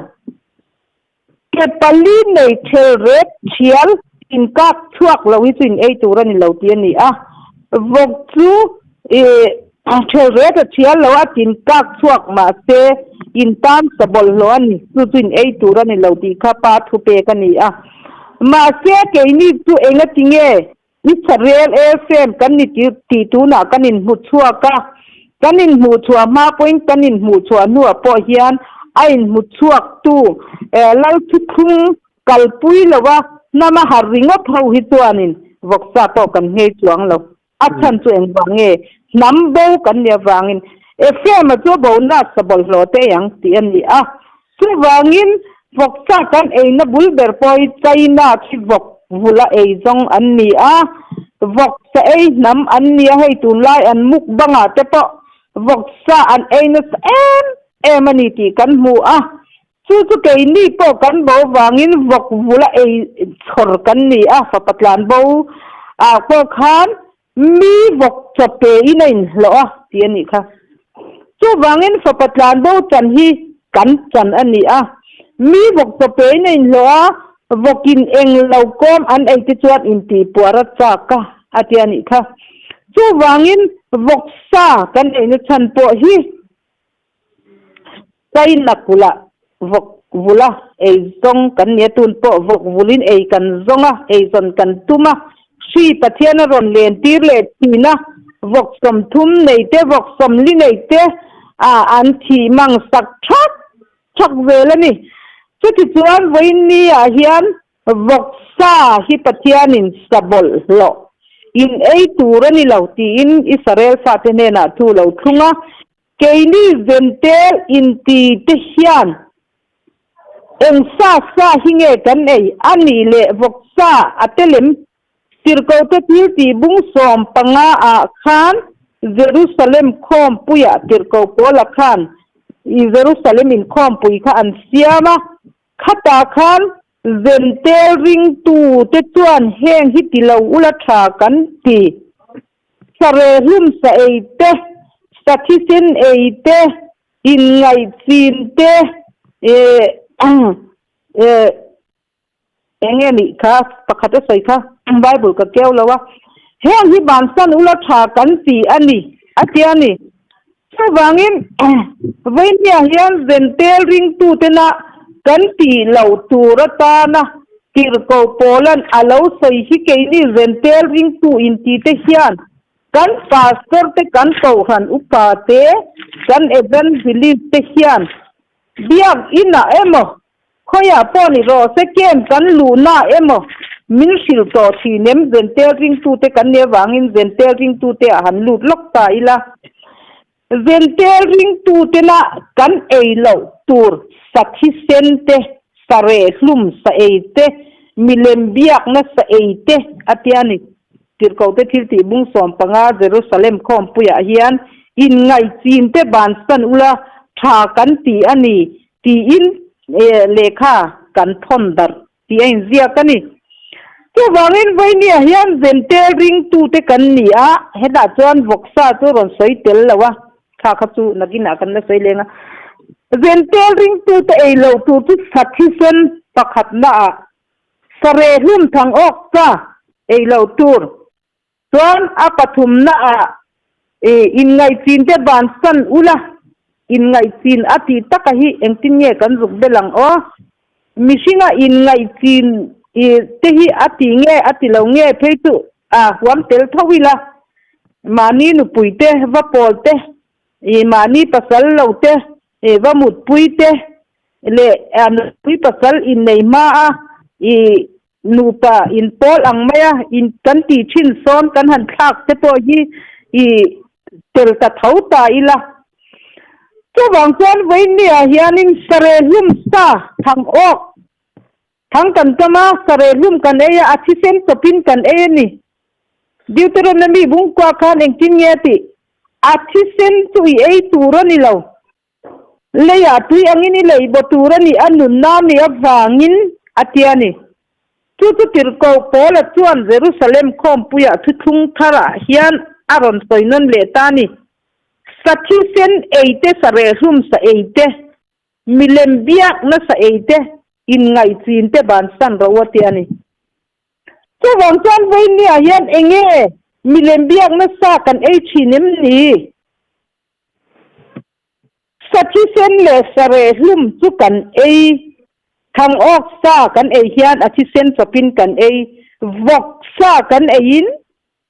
Ke pali nei thel ret thial inkak chhuak lo hi chu in ei tur a ni lo tih a ni a, vawk chu ih thel ret a thial lo a tinkak chhuak mahse in tan sa bawlhhlawh a ni, chu chu in ei tur a ni lo tih kha pa thu pek a ni a. Mahse keini chu engati nge Israel Ephraim kan ni tih tunah kan inhmu chhuak a, kan inhmuh chhuah hma pawhin kan inhmuh chhuah hnuah pawh hian a inhmu chhuaktu Lal thuthlung kalpui lova hnama har ringawt ho hi chuanin vawksa pawh kan nghei chuang lo. A chhan chu engvang nge? Hnam bo kan nih avangin Ephraim-a chu a bona sa bawlhhlawh te ang tih a ni a. Chuvangin, vawksa kan eina bul ber pawh hi China khi vawk vula ei zawng an ni a, vawksa ei hnam an ni a, hei tunlai an mukbang ah te pawh vawksa an ei nasa em em a ni tih kan hmu a, chu chu keini pawh kan bo vangin vawk vula ei chhawr kan ni a, fapa tlan bo ah pawh khan. Mi vawk chaw pe in a inhlawh a tih a nih kha. Chuvangin fapa tlanbo chan hi kan chan a ni a. Mi vawk chaw pe in a inhlawh a, vawkin eng lo kawm an ei te chuan intihpuar a chak a a ti a nih kha. Chuvangin vawksa kan eina chhan pawh hi China kulh vawk vula ei zawng kan nia tun pawh vawk vulin ei kan zawng a, ei zawn kan tum a, hri Pathian a rawn len tir leh thin a, vawk 30 nei te vawk 40 nei te ah an thih mang sak thak thak zel a ni. Chutichuan vawiin ni ah hian vawksa hi Pathianin sa bawlhhlawh in ei tur a ni lo tiin Israel fate hnenah thu lo thlung a, Keini Zentel inti te hian eng sa sa hi nge kan ei a nih leh vawksa a telem tirhkohte thil tih bung 15 ah khan Jerusalem khawmpuiah tirhkoh Paula khan i Jerusalem inkhawmpui kha an siam a, khatah khan Zentel ringtu te chuan heng hi ti lo ula tha kan ti. Sare hlum sa ei te, sa thisen ei te, inngaihchin te, eh eh eng nge nih kha pakhat a sawi kha Bible ka keu lo a, heng hi bansan ula tha kan ti a ni a ti a ni. Chuvangin vawinia hian Zentel ringtutena kan tih loh tur atana tirhkoh Paula'n a lo sawi hi keini Zentel ringtu intite hian kan pastor te, kan kohhran upa te, kan evangelist te hian biakinah emaw Khawiah pawh ni rawh se camp kan luhna emaw min hrilh tawh thin em? Zentel ringtute kan nih avangin Zentel ringtute ah han lut lawk ta ila. Zentel ringtutena kan ei loh tur sa thisen te, sa rehhlum sa ei te, milem biakna sa ei te a tia ni. Tirhkohte thiltih bung 15 Jerusalem khawmpuiah hian inngaihchin te bansan ula tha kan ti a ni tiin lehkha kan thawn darh tih a inziak a ni. Chuvangin vawinia hian Zentel ringtute kan ni a, hetah chuan vawksa chu rawn sawi tel lo a, kha kha chu nakinah kan la sawi leng a. Zentel ringtute ei loh tur chu sa thisen pakhatnaah sare hlum thang awk cha ei loh tur Chuan a pathumnaah i inngaihchin te bansan ula, inngaihchin a tih taka hi engtin nge kan zuk bel ang aw? Mihringa inngaihchin i te hi a ti nge a ti lo nge phei chu a huam tel tho ila, mahni nupui te, va pawl te, i mahni pasal lo te, i va mutpui te leh nupui pasal innei hma a i Nupa inpawl ang maia in kan tih thin sawn kan han thlak te pawh hi i tel ta tho ta ila. Chuvang chuan vawinia hianin sare hlum sa thang awk thang kan kam a, sare hlum kan ei a, a thisen chawpin kan ei a ni. Deuteronomy bungkua khan engtin nge a tih? A thisen chu i ei tur a ni lo. Leiah tui angin i lei baw tur a nih a nunna a nih avangin a ti a ni. Chu chu tirhkoh Paula chuan Jerusalem khawmpuiah thuthlung tharah hian a rawn sawi nawn leh ta a ni. Sa thisen ei te, sa rehhlum sa ei te, milem biakna sa ei te, inngaihchin te bansan rawh u a ti a ni. Chuvang chuan vawinia hian enge milem biakna sa kan ei thin em ni? Sa thisen leh sa rehhlum chu kan ei, thang awk sa kan ei hian a thisen chawpin kan ei, vawk sa kan eiin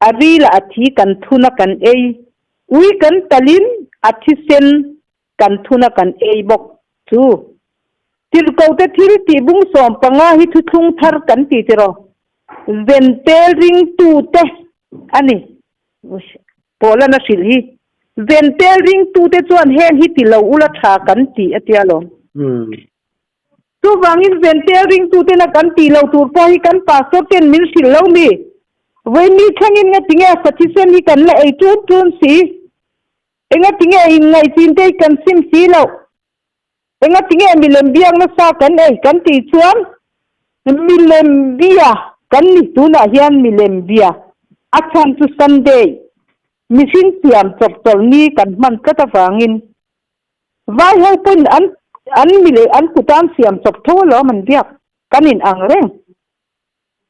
a rilah a thi kan thun a kan ei, ui kan talin a thisen kan thun a kan ei bawk chu. Tirhkohte thil tih bung 15 hi thuthlung thar kan ti tiraw? Zentel ringtute a ni. Pawlan a hrilh hi, Zentel ringtute chuan heng hi ti lo ula tha kan ti a tia lawm. Chuvangin Zentel ringtutena kan tih lo tur pawh hi kan pastor ten min hrilh lo mi? Vawiin thlengin nga tinge a sa thisen hi kan la ei tun tun si? Enga tinge inngaihchin te hi kan sim si loh? Enga tinge milem biak nasa kan ei kan tih chuan milem bia kan ni tunah hian milem bia. A chhan chu Sunday mihring siam chawp chawlh ni kan hman tlat avangin vai ho pawhin an an mi leh an kut an siam chawp tho alawm an biak kan in ang reng.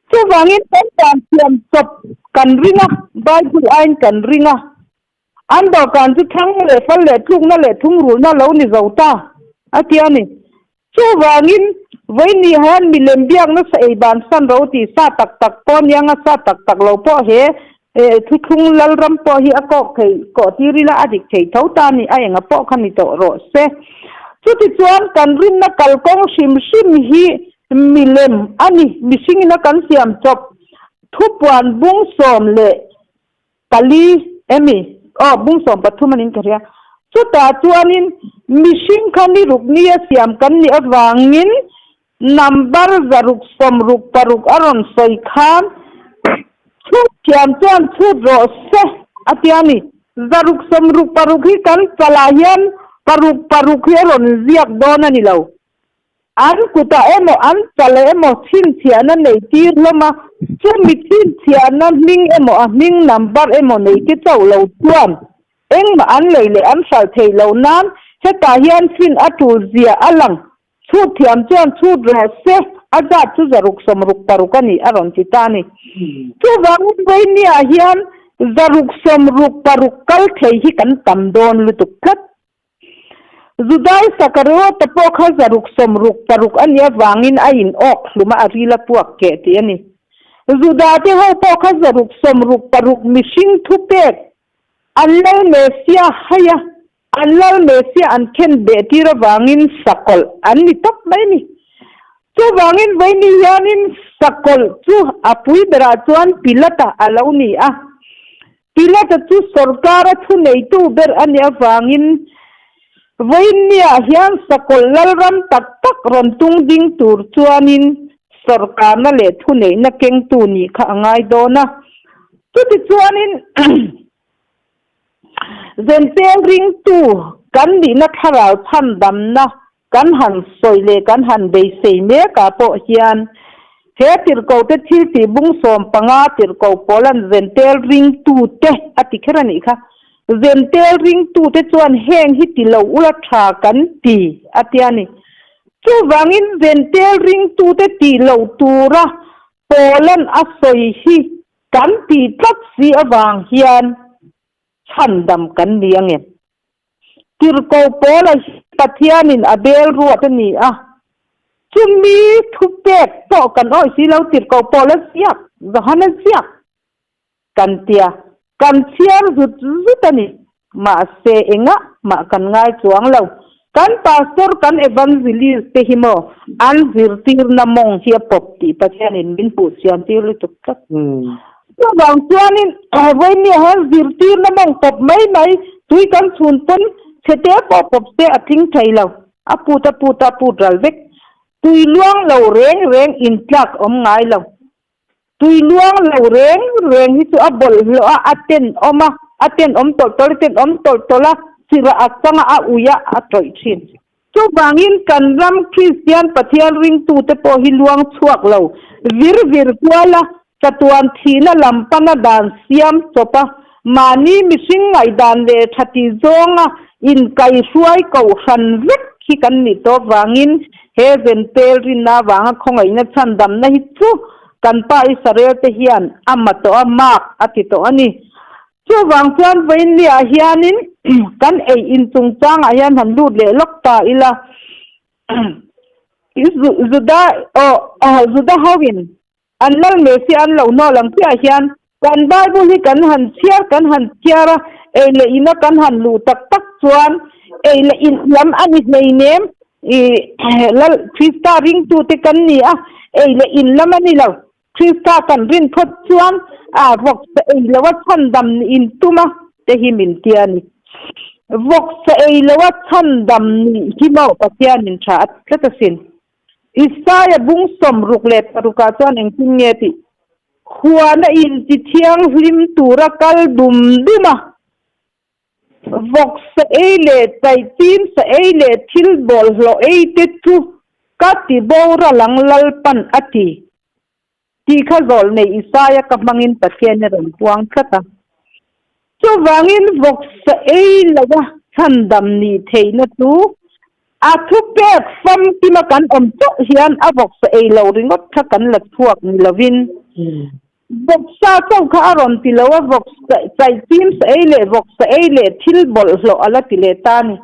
Chuvangin kan dan siam chawp kan ring a, Bible aiin kan ring a. An dawhkan chu thlang leh fal leh tlukna leh thungrulhna lo ni zo ta, a ti a ni. Chuvangin, vawiin hian milem biakna sa ei ban san ro tih sa tak tak pawh nia nga sa tak tak lo pawh he thuthlung lalram pawh hi a kawk thei kawh tir ila a dik thei tho ta a ni, a enga pawh kha ni tawh rawh se. Chutichuan kan rinna kalkawng hrim hrim hi milem a ni, mihringina kan siam chawp thupuan bung 14 emi? Aw, bung 13 a niin ka hria. Chutah chuanin mihring kha ni ruk nia siam kan nih avangin number 166 a rawn sawi khan chhut thiam chuan chhut rawh se a ti a ni. 166 hi kan chalah hian paruk paruk hi a rawn ziak dawn a ni lo. An kutah emaw an chal emaw chhinchhiahna nei tir hlawm a, chumi chhinchhiahna hming emaw a hming number emaw nei te chauh lo chuan engmah an lei leh an hralh theih loh nan hetah hian fin a tul zia a lang. Chhut thiam chuan chhut rawh se, a zat chu 166 a ni a rawn ti ta a ni. Chuvangin Vawinia hian 166 kal thei hi kan tam dawn lutuk tlat. Judai Sakariota pawh kha 166 a nih avangin a in awk hlum a, a ril a puak keh tih a ni. Judate ho pawh kha 166 mihring thupek an Lal Mesia hai a, an Lal Mesia an khen beh tir avangin sakawlh an ni tawp mai a ni. Chuvangin vawiin hianin sakawlh chu a pui berah chuan Pilata a lo ni a. Pilata chu sorkara thuneitu ber a nih avangin vawiinniah hian sakawlh lalram tak tak rawn tung ding tur chuanin sorkarna leh thuneihna kengtu nih kha a ngai dawn a. Chutichuanin Zentel ringtu kan nihna thlarau chhandamna Kan han sawi leh kan han beisei mek ah pawh hian he tirhkoh te thil tih bung 15 tirhkoh pawl an zentel ringtu te a ti kher a nih kha. Zentel ringtu te chuan heng hi ti lo ula tha kan ti a tia ni. Chuvangin zentel ringtu te tih loh tura Paula'n a sawi hi kan tih tlat si avang hian chhandam kan ni angem? Tirhkoh Paula hi Pathianin a bel ruat a ni a, chumi thupek pawh kan awih si lo, Tirhkoh Paula ziak, Johana ziak kan tia, kan chhiar zut zut a ni. Mahse engah mah kan ngai chuang lo. Kan pastor, kan evangelist te hi maw an zirtirna mawng hi a pawp tih Pathianin min hmuh chian tir lutuk tlat. Chuvang chuanin vawinia hian zirtirna mawng pawp mai mai tui kan chhun pawn chhete pawh pawp se a tling thei lo, a put a put a put ral vek. Tui luang lo reng reng intlak awm ngai lo. Tui luang lo reng reng hi chu a bawlhhlawh a, a tenawm a, a tenawm tawlh tawlh a tenawm tawlh tawlh a, sirah a chang a, a ui a, a tawih thin. Chuvangin kan ram Kristian Pathian ringtute pawh hi luang chhuak lo vir vir kual a, chatuan thihna lam pana dan siam chawp a, mahni mihring ngaihdan leh tha ti zawnga inkaihruai kohhran vek hi kan nih tawh vangin he zentel rinna avanga khawngaihna chhandamna hi chu kan pa Israel te hian a ma tawh a, mark a ti tawh a ni. Chuvang chuan vawiinliah hianin kan ei in chungchangah hian han lut leh lawk ta ila, Juda aw Juda hoin an lal Messia an lo hnawl ang chiah hian kan Bible hi kan han chhiar kan han chhiar a, ei leh ina kan han luh tak tak chuan ei leh in lam a ni hleinem i lal Krista ringtute kan ni a, ei leh in lam a ni lo. Krista kan rin phawt chuan a vawksa ei lo a chhandam nih in tum a te hi min ti a ni. Vawksa ei lo a chhandam nih hi maw Pathian in tha a ti tlat asin. Isaia bung 66 ah chuan engtin nge tih? Huana inti thianghlim tura kal dum dum a, vawksa ei leh chaihchim sa ei leh thil bawlhhlawh ei te chu ka ti boral ang Lalpan a ti. Tih kha zawlh nei Isaia ka hmangin Pathian a rawn puang tlat a. Chuvangin vawksa ei loa chhandam nih theihna chu a thupek famkima kan awm chauh hian a vawksa ei lo ringawt kha kan la chhuak ni lovin vawksa chauh kha a rawn ti lo a, vawksa chaihchim sa ei leh vawksa ei leh thil bawlhhlawh a la ti leh ta a ni.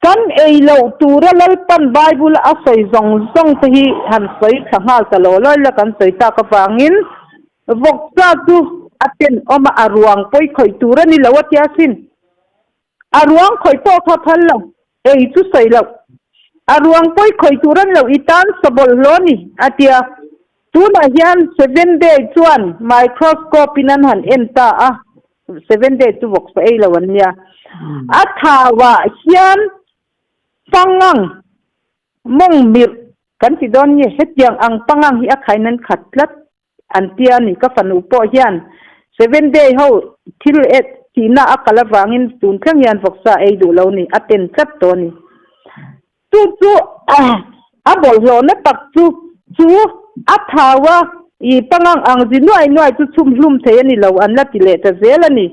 Kan ei loh tura Lalpan Bible a sawi zawng zawng te hi han sawi thla nghal ta lo lawi la kan sawi tak avangin vawksa chu a tenawm a, a ruang pawi khawih tur a ni lo a tia sin. A ruang khawih pawh kha phal lo, ei chu sawi loh. A ruang pawi khawih tur a ni lo, i tan sa bawlhhlawh a ni a tia. Tunah hian Seven Day chuan microscope in an han en ta a, Seven Day chu vawksa ei lo an nia. A thauah hian pangang mawng mirh kan ti dawn nge hetiang ang pangang hi a khain an khat tlat an tia ni. Ka fanu pawh hian Seven Day ho thil et tihna a kal avangin tun thleng hian vawksa ei duh lo ni, a ten tlat tawh a ni. Chu chu a bawlhhlawhna tak chu chu a thau a, i pangang ang zi nuai nuai chu chhum hlum thei a ni lo an la ti leh ta zel a ni.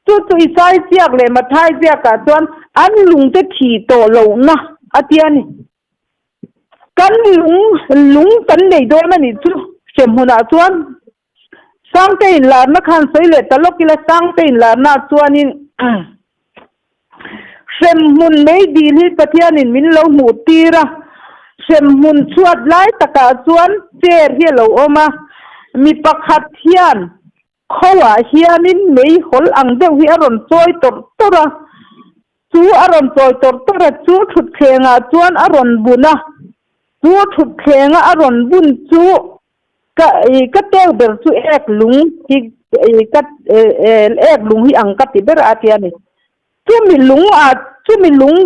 Chu chu Isai ziak leh Mathai ziakah chuan an lungte thih tawh lohna a ti a ni. Kan lung lung kan nei dawn a nih chu hremhmunah chuan Sangte inlarna khan sawi leh ta lawk ila Sangte inlarna chuanin hremhmun mei dil hi Pathianin min lo hmuh tir a, hremhmun chhuat lai takah chuan chair hi a lo awm a, mi pakhat hian kho-ah hianin mei hawl ang deuh hi a rawn chawi tawrh tawrh a, chu a rawn chawi tawrh tawrh a chu thutthlengah chuan a rawn bun a, chu thutthlengah a rawn bun chu Ka i ka tel ber chu ek lung hi i ka ek lung hi ang ka ti ber a tia ni. Chumi lung ah chumi lung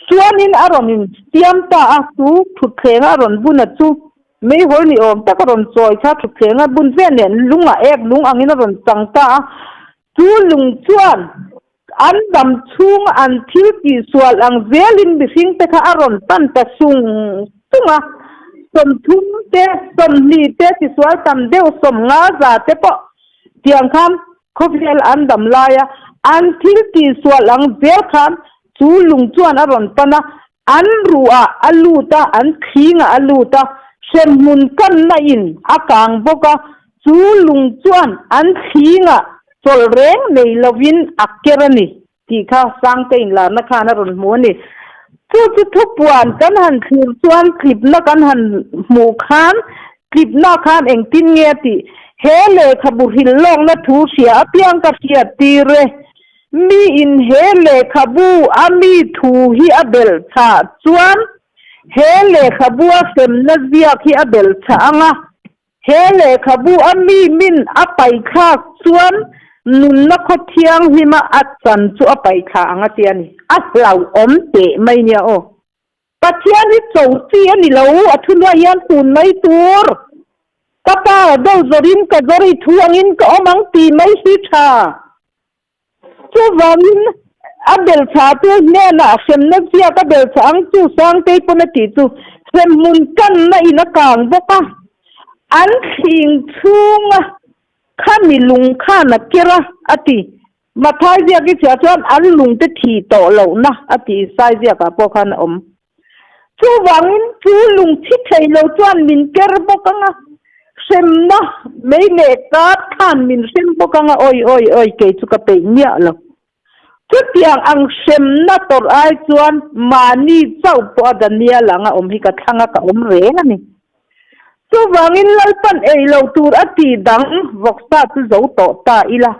chuanin a rawn in siam ta a chu thutthleng a rawn bun a chu meihawl ni awm tak a rawn chawi kha thutthleng a bun vel nen lung ah ek lung angin a rawn chang ta a chu lung chuan an dam chhung an thil tihsual ang zelin mihring te kha a rawn pan ta sung sung a, 30 te, 20 te tisual tam deuh 50 za te pawh tiang khan khawvel an dam lai a, an thil tihsual ang zel khan chu lung chuan a rawn pan a, an ruhah a lut a, an thlingah a lut a, hremhmun kanna in a kang bawk a, Chu lung chuan an thlingah chawlh reng nei lovin a ker a ni tih kha Sangte inlarna khan a rawn hmu a ni. Chu chu thupuan kan han thlir chuan tlipna kan han hmuh khan tlipna khan engtin nge a tih? He lehkhabu hrilh lawkna thu hria apiang ka hriat tir e. Miin he lehkhabu a mi thu hi a belh chhah chuan he lehkhabu a hremna ziak hi a belh chhah ang a, He lehkhabu a mi min a paithlak chuan nunna khaw thianghlima a chan chu a paithla ang a ti a ni. A hlauhawm teh mai nia aw. Pathian hi cho chi a ni lo, a thuhnuai hian tun mai tur. Ka pa do zawrin ka zawr i thu angin ka awm ang tih mai hi tha. Chuvangin a belchhahtu hnenah hremna ziak a belchhah ang chu Sangtei pawn a tih chu hremhmun kanna in a kang bawk a, an thling chhunga khami lung khan a ker a, a ti. Mathai ziak i chhiah chuan an lungte thih tawh lohna a ti Isai ziakah pawh khan a awm. Chuvangin chu lungchhi thei lo chuan min ker bawk ang a, hremna mei leh kar khan min hrem bawk ang a, awi awi awi kei chu ka peih miah lo. Chutiang ang hremna tawrh ai chuan mahni chauh pawh a Daniel anga awm hi ka thlang a, ka awm reng a ni. Chuvangin Lalpan ei lo tur a tih dang vawksa chu zo tawh ta ila.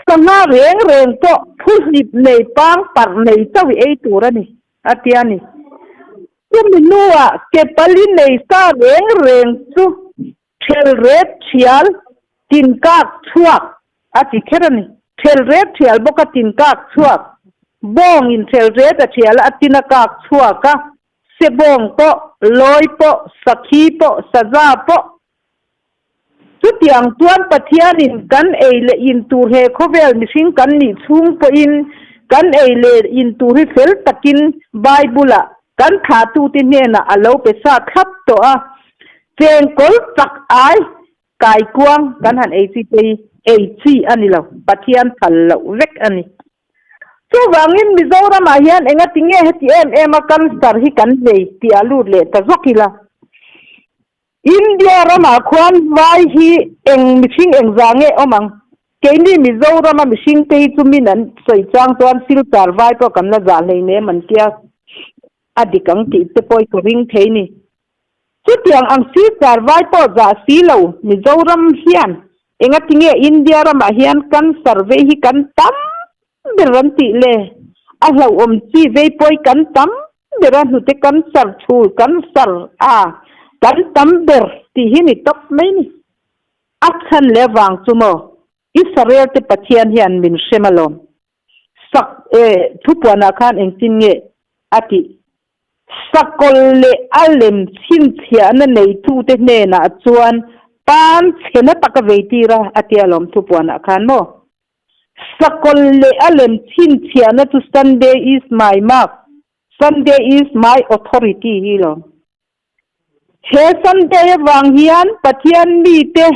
Sangha reng reng pawh phuhlip nei pang parh nei chauh i ei tur a ni, a ti a ni. Chumi hnuah ke pali nei sa reng reng chu thel ret thial tin kak chhuak a ti kher a ni. Thel ret thial bawk a tin kak chhuak, bawng in thel ret a thial a, a tin a kak chhuak a, sebawng pawh, lawi pawh, sakhi pawh, saza pawh, Chutiang chuan Pathianin kan ei leh in tur he khawvel mihring kan nih chhung pawhin kan ei leh in tur hi fel takin Bible-ah kan thlahtute hnenah a lo pe sa thlap tawh a. Chengkawl chak ai kaikuang kan han ei chi te hi ei chi a ni lo, Pathian phal loh vek a ni. Chuvangin Mizoramah hian engati nge heti em em a cancer hi kan nei tih a lut leh ta zawk ila. India ramah khuan vai hi eng mihring engzah nge awm ang? Keini Mizorama mihring te hi chu min an sawi chang chuan Silchar vai pawh kan la zah hleinem an tia a dik ang tih te pawh i ka ring thei ni. Chutiang ang Silchar vai pawh zah si lo Mizoram hian engatinge India ramah hian cancer vei hi kan tam ber an tih le? A hlauhawm chi vei pawi kan tam ber a hnute cancer chhul cancer a kan tam ber tih hi ni tawp mai ni. A chhan leh avang chu maw Israel te Pathian hian min hrem alawm. Sak e thupuanah khan engtin nge a tih? Sakawlh leh a lem chhinchhiahna neitute hnenah chuan tan chhe na tak a vei tir a, a tia lawm thupuanah khan maw? Sakawlh leh a lem chhinchhiahna chu Sunday is my mark, Sunday is my authority hi lawm. He Sunday avang hian Pathian mite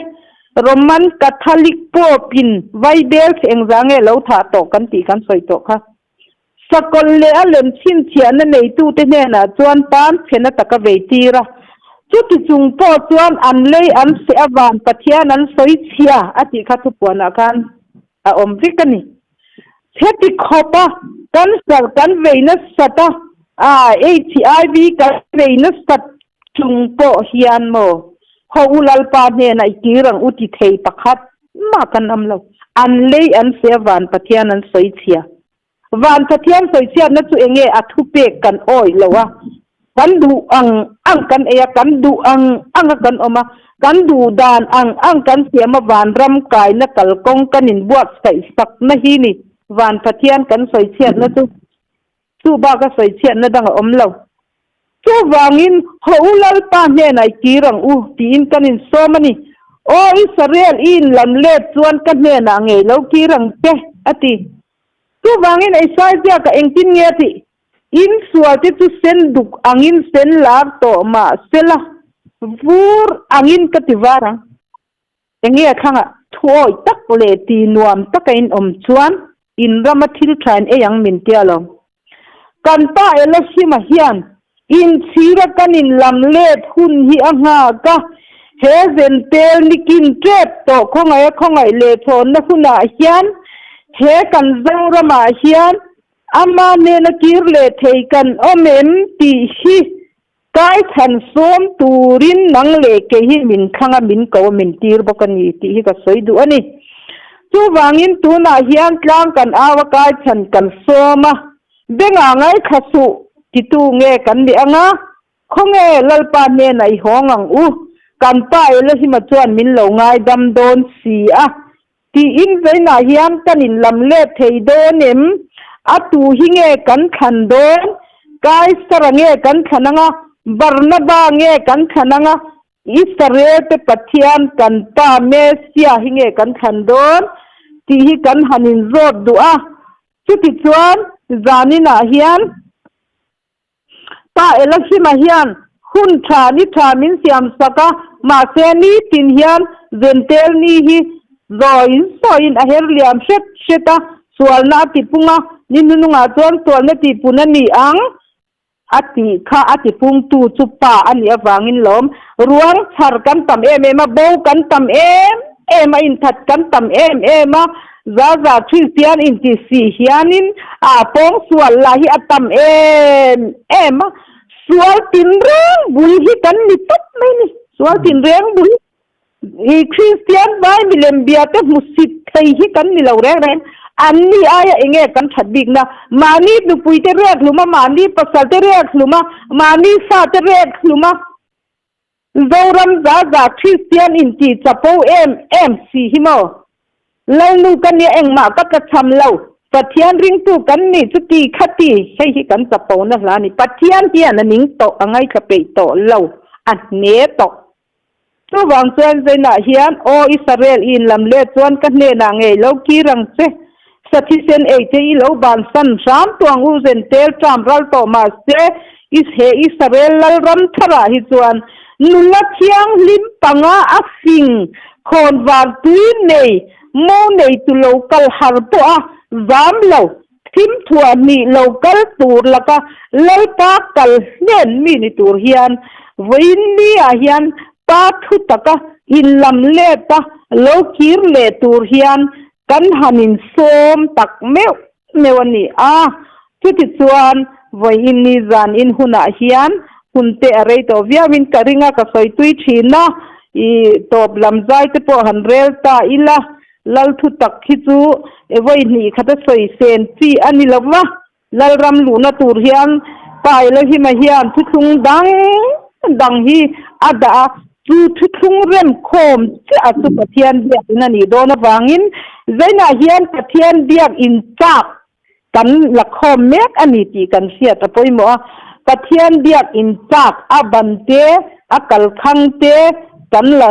Roman Catholic Pope in Vaibel che engzah nge lo thah tawh kan tih kan sawi tawh kha. Sakawlh leh a lem chhinchhiahna neitute hnenah chuan tan chhena taka vei tir a. Chuti chung pawh chuan an lei an seh avan Pathian an sawi chhia a tih kha thupuanah khan a awm vek a ni. Heti khawpa cancer kan vei nasat a, HIV kan vei nasat chung pawh hian maw haw u Lalpa hnenah i kir ang u ti thei pakhat mah kan awm lo. An lei an se a van Pathian an sawi chhia. Van Pathian sawi chhiatna chu enge a thupek kan awih lo a, kan duh ang ang kan ei a, kan duh ang ang a kan awm a, kan duh dan ang ang kan siam a vanram kaina kalkawng kan inbuatsaih sakna hi ni Van Pathian kan sawi chhiatna chu. Chu bak a sawi chhiatna dang a awm lo. Chuvangin, Haw u Lalpa hnenah i kir ang u, tiin kan insawm a ni. Aw Israel, i inlam let chuan ka hnenah ngei lo kir ang che, a ti. Chuvangin Isai ziakah engtin nge a tih? In sualte chu sen duk angin sen lar tawh mah sela, vur angin ka ti var ang. Enge a thlangah thuawi tak leh ti nuam taka in awm chuan in rama thil tha in ei ang min tia lo. Kan pa Elohim-a hian inchhira kan in lam let hun hi a nghak a, he zentel nikin tep tawh khawngaih a khawngaih leh chhawnna hunah hian he kan Zoramah hian ama hnena kir leh thei kan awm em tih hi Kai chhan sawm turin nang leh kei hi min thlang a, min ko a, min tir bawk a ni tih hi ka sawi duh a ni. Chuvangin tunah hian tlang kan au a, kai chhan kan sawm a, bengah ngaithla suh titu nge kan ni ang a, khawnge Lalpa hnenah i hawng ang u, kan Pa Elohima chuan min lo ngaidam dawn si a tiin vawiinah hian kan inlam let thei dawn em? A tu hi nge kan thlan dawn? Kaisara nge kan thlan anga? Barnaba nge kan thlan anga? Israel te Pathian kan Pa Messia hi nge kan thlan dawn? Tih hi kan han inzawt duh a. Chutichuan zaninah hian. Pa Elohima hian hun tha ni tha min siam sak a, mahse nitin hian Zentel ni hi zawiin sawiin a her liam hret hret a, sualna a tipung a, ni hnunungah chuan sualna tihpun a ni ang a tih kha a tipungtu chu pa a nih avangin lawm ruang chhar kan tam em em a, bo kan tam em em a, inthat kan tam em em a, Zaza Kristian inti si hianin a pawng sual lah hi a tam em em a, sual tinreng bul hi kan ni tawp mai ni. Sual tinreng bul i Kristian vai milem bia te hmusit thei hi kan ni lo reng reng. An ni aia enge kan that bikna, mahni nupui te riak hlum a, mahni pasal te riak hlum a, mahni fa te riak hlum a, Zoram zaza Kristian inti chapo em em si hi maw? Lalnu ka nia engmah ka tla cham lo, Pathian ringtu kan nih chu ti kha ti, hei hi kan chapo na hla a ni. Pathian hian a ning tawh, a ngaithla peih tawh lo, a hne tawh. Chuvang chuan Zainah hian, Aw Israel, i inlam let chuan ka hnenah ngei lo kir ang che. Sa thisen ei te i lo bansan hram tuang u zen tel tram ral tawh mahse, Is he Israel lal ram tharah hi chuan. Nula thianghlim panga a fing khawnvar tui nei mo neitu lo kal har pawh a zam lo, thim thuah hnih lo kal tur laka Lalpa kal hnen mi ni tur hian vawiin ni ah hian pa thu taka inlam let a lo kir leh tur hian kan han insawm tak meuh meuh a ni a. Chutichuan vawiin ni zan in hunah hian hun te a rei tawh viauin ka ring a, ka sawi tui thin a, i tawp lam zai te pawh han rel ta ila, Lal thu tak hi chu vawi hnih khata sawi sen chi a ni lo va, Lalram luhna tur hian Pa Elohima hian thuthlung dang dang hi a dah a, chu thuthlung remkhawm chiah chu Pathian biakin a nih dawn avangin zainah hian Pathian biakin chak kan la khawm mek a ni tih kan hriat a pawimawh a, Pathian biakin chak a ban te, a kalkhang te kan la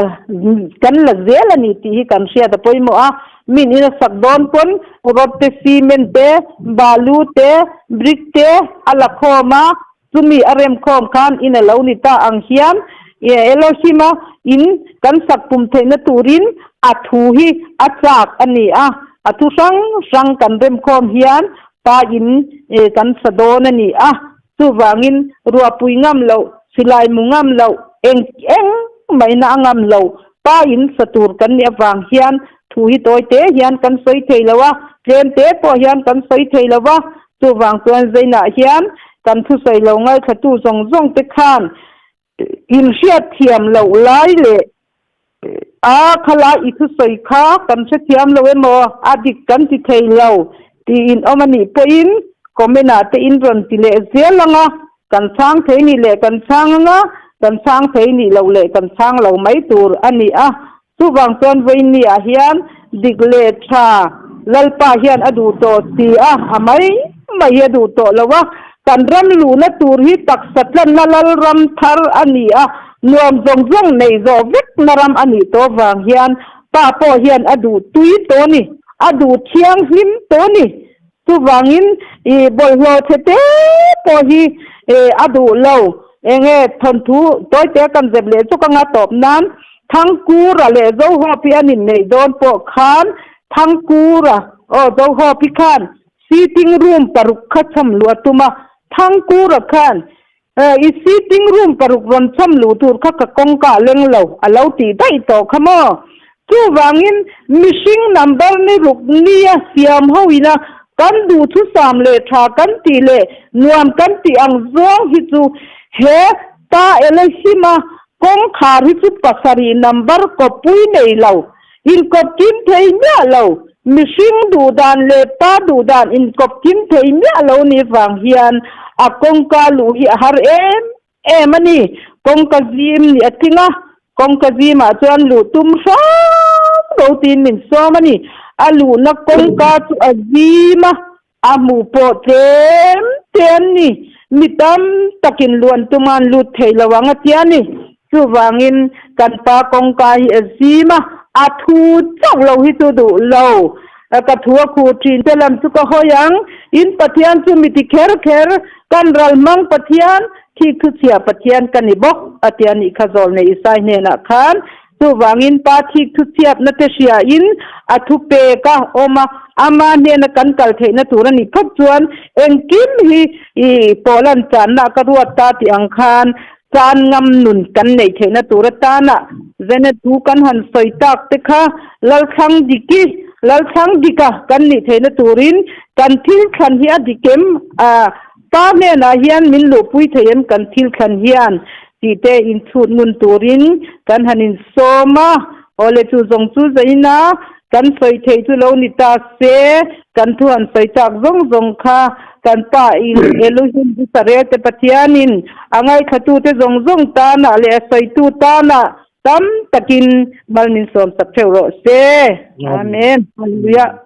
kan la zel a ni tih hi kan hriat a pawimawh a, min in a sak dawn pawn rod te, cement te, balu te, brick te a la khawm a, Chumi a remkhawm khan in a lo ni ta ang hian Elohim-a in kan sak pum theihna turin a thu hi a chak a ni a, a thu hrang hrang kan remkhawm hian Pa in kan sa dawn a ni a, chuvangin ruahpui ngam loh, silai mu ngam loh, eng eng maina a ngam lo, Pa in sa tur kan nih avang hian thu hi tawi te hian kan sawi thei lo a, tlem te pawh hian kan sawi thei lo va, Chuvang chuan Zainah hian kan thusawi lo ngaithlatu zawng zawng te khan inhriat thiam loh lai leh a khalai i thusawi kha kan hrethiam lo emaw a dik kan ti thei lo tiin awm a nih pawhin comment ah te in rawn ti leh zel ang a, kan chhang thei nih leh kan chhang ang a, kan chhang thei nih loh leh kan chhang lo mai tur a ni a. Chuvang chuan vawiin ah hian dik leh tha Lalpa hian a duh tawh si a, a mai mai hi a duh tawh lo a, kan ram luhna tur hi taksa tlanna Lalram thar a ni a, nuam zawng zawng neih zawh vekna ram a nih tawh vang hian Pa pawh hian a duh tui tawh a ni, a duh thianghlim tawh a ni. Chuvangin i bawlhhlawh chhe te pawh hi a duh lo. Enge thawnthu tawite kan zep leh chuk anga tawp nan Thangkura leh Zohawpi an inneih dawn pawh khan Thangkura aw Zohawpi khan sitting room paruk kha chhawm luh a tum a, Thangkura khan i sitting room paruk rawn chhawm luh tur kha ka kawngka a leng lo a lo tih daih tawh kha maw? Chuvangin mihring number ni ruk nia siam ho ina kan duhthusam leh tha kan tih leh nuam kan tih ang zawng hi chu he ta Elohim-a kawngkhar hi chu pasarih number kawppui nei lo Inkawp kim thei miah lo, mihring duhdan leh pa duhdan inkawp kim thei miah lo ni vang hian a kawngka luh hi a har em em a ni. Kawngka zim nih a tling a, kawngka zimah chuan luh tum hram ro tiin min sawm a ni. A luhna kawngka chu a zim a, A hmuh pawh tlem te an ni. Mi tam takin luan tuma an lut thei lo ang a ti a ni. Chuvangin kan pa kawngka hi a zim a, a thu chauh lo hi chu duh lo. Ka thu a khuh thin te lam chu ka hawi ang. In Pathian chu mi ti kher kher, kan ral hmang Pathian, thik thu chhia Pathian ka ni bawk a ti a nih kha Zawlnei Isai hnenah khan. Chuvangin pa thik thu chhiatna te hriain a thu pek a awm a, ama hnena kan kal theihna tur a nih phawt chuan engkim hi i pawhlan channa ka ruat ta tih ang khan chan ngam nun kan neih theihna tur atana Zena thu kan han sawi tak te kha Lalthlang Diki, Lalthlang Dika kan nih theihna turin kan thil thlan hi a dik em? A Pa hnenah hian min luhpui thei em kan thil thlan hian tih te inchhut ngun turin kan han insawm a, awle chu zawng chu zain a, kan sawi theih chu lo ni ta se, kan thu han sawi chak zawng zawng kha kan pa in Elohim Israel te Pathianin a ngaithlatute zawng zawng tanah leh a sawitu tanah tam takin mal min sawm sak theuh rawh se. Amen. Hallelujah.